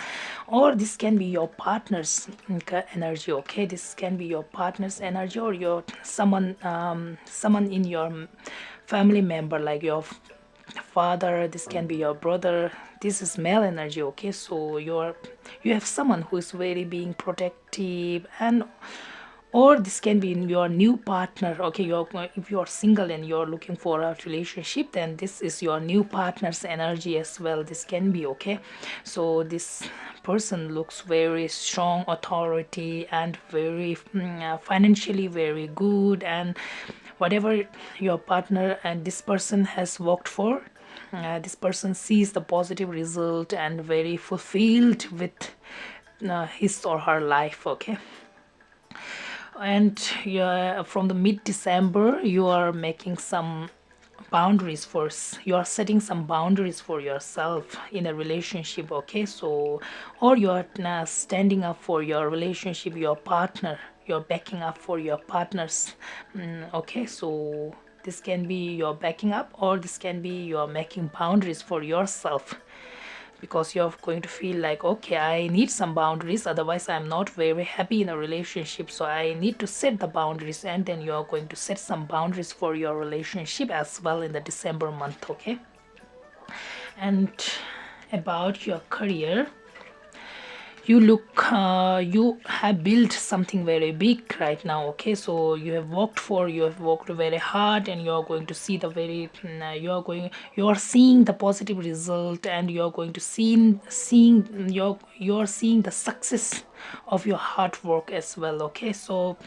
Or this can be your partner's, mm, energy, okay? This can be your partner's energy, or your someone, um, someone in your family member, like your father, this can be your brother. This is male energy, okay? So you're, you have someone who is very being protective, and or this can be your new partner, okay? You're, if you're single and you're looking for a relationship, then this is your new partner's energy as well. This can be, okay? So this person looks very strong authority and very, mm, uh, financially very good, and whatever your partner and this person has worked for, uh, this person sees the positive result and very fulfilled with, uh, his or her life, okay? And yeah, from the mid December, you are making some boundaries for s- you are setting some boundaries for yourself in a relationship, okay? So, or you are, uh, standing up for your relationship, your partner, you're backing up for your partners. Mm, okay, so this can be your backing up, or this can be your making boundaries for yourself, because you're going to feel like, okay, I need some boundaries, otherwise I'm not very happy in a relationship, so I need to set the boundaries. And then you're going to set some boundaries for your relationship as well in the December month, okay? And about your career, you look, uh, you have built something very big right now, okay? So you have worked for, you have worked very hard, and you are going to see the very, mm, uh, you are going, you are seeing the positive result, and you are going to see, seeing, you're, you're seeing the success of your hard work as well, okay? So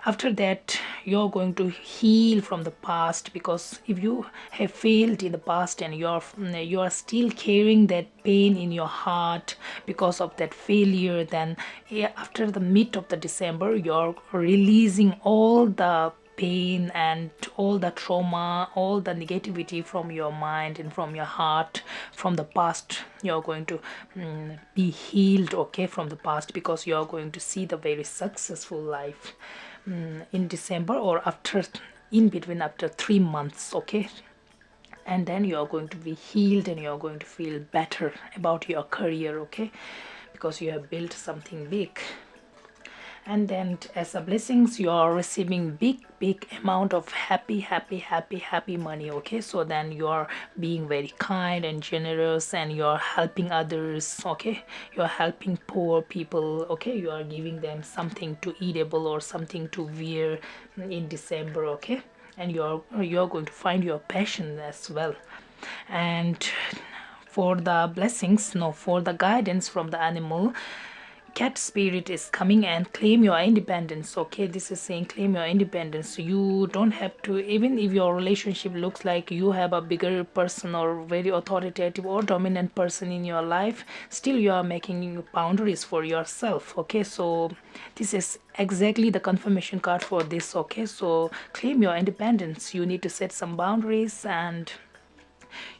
after that, you're going to heal from the past, because if you have failed in the past and you're, mm, you are still carrying that pain in your heart because of that failure, then, yeah, after the mid of the December, you're releasing all the pain and all the trauma, all the negativity from your mind and from your heart, from the past. You're going to, mm, be healed, okay, from the past, because you're going to see the very successful life, mm, in December, or after, in between, after three months, okay? And then you are going to be healed and you are going to feel better about your career, okay? Because you have built something big. And then as a blessings, you are receiving big, big amount of happy, happy, happy, happy money, okay? So then you are being very kind and generous, and you are helping others, okay? You are helping poor people, okay? You are giving them something to eatable or something to wear in December, okay? And you're you're going to find your passion as well. And for the blessings, no, for the guidance from the animal, cat spirit is coming and claim your independence, okay? This is saying claim your independence. You don't have to, even if your relationship looks like you have a bigger person or very authoritative or dominant person in your life, still you are making boundaries for yourself, okay? So this is exactly the confirmation card for this, okay? So claim your independence. You need to set some boundaries, and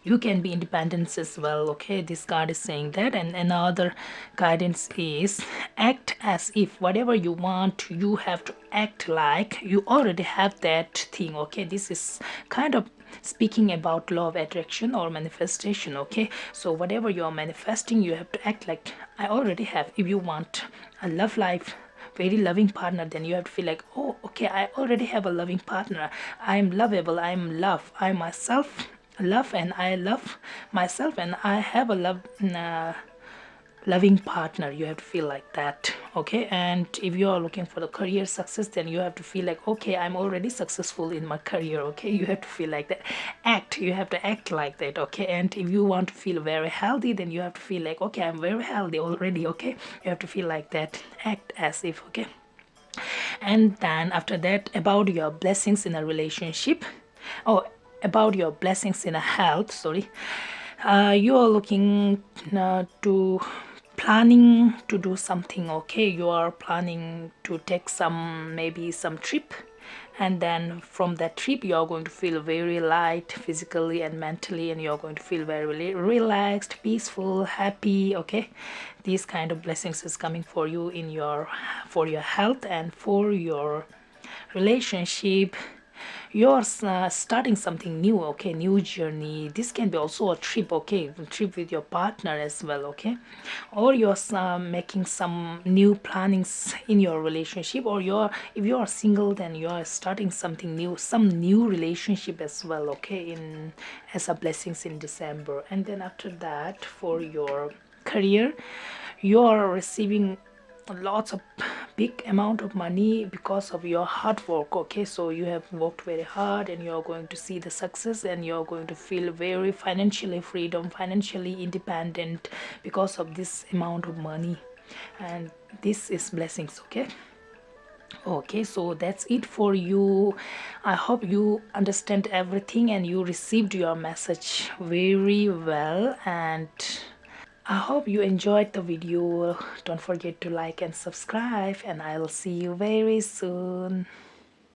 you can be independent as well, okay? This card is saying that. And another guidance is act as if whatever you want, you have to act like you already have that thing, okay? This is kind of speaking about law of attraction or manifestation, okay? So whatever you're manifesting, you have to act like, I already have. If you want a love life, very loving partner, then you have to feel like, oh, okay, I already have a loving partner. I am lovable, I am love, I myself love, and I love myself, and I have a love, uh, loving partner. You have to feel like that, okay? And if you are looking for the career success, then you have to feel like, okay, I'm already successful in my career, okay? You have to feel like that. Act, you have to act like that, okay? And if you want to feel very healthy, then you have to feel like, okay, I'm very healthy already, okay? You have to feel like that. Act as if, okay? And then after that, about your blessings in a relationship, oh, about your blessings in a health, sorry. Uh, you are looking, uh, to planning to do something, okay? You are planning to take some, maybe some trip, and then from that trip you are going to feel very light physically and mentally, and you are going to feel very rela- relaxed, peaceful, happy, okay? These kind of blessings is coming for you in your, for your health and for your relationship. You're, uh, starting something new, okay? New journey. This can be also a trip, okay? Trip with your partner as well, okay? Or you're, uh, making some new plannings in your relationship, or you're, if you are single, then you are starting something new, some new relationship as well, okay? In, as a blessings in December. And then after that, for your career, you are receiving lots of big amount of money because of your hard work, okay? So you have worked very hard, and you are going to see the success, and you are going to feel very financially freedom, financially independent because of this amount of money. And this is blessings, okay? Okay, so that's it for you. I hope you understand everything and you received your message very well, and I hope you enjoyed the video. Don't forget to like and subscribe, and I'll see you very soon.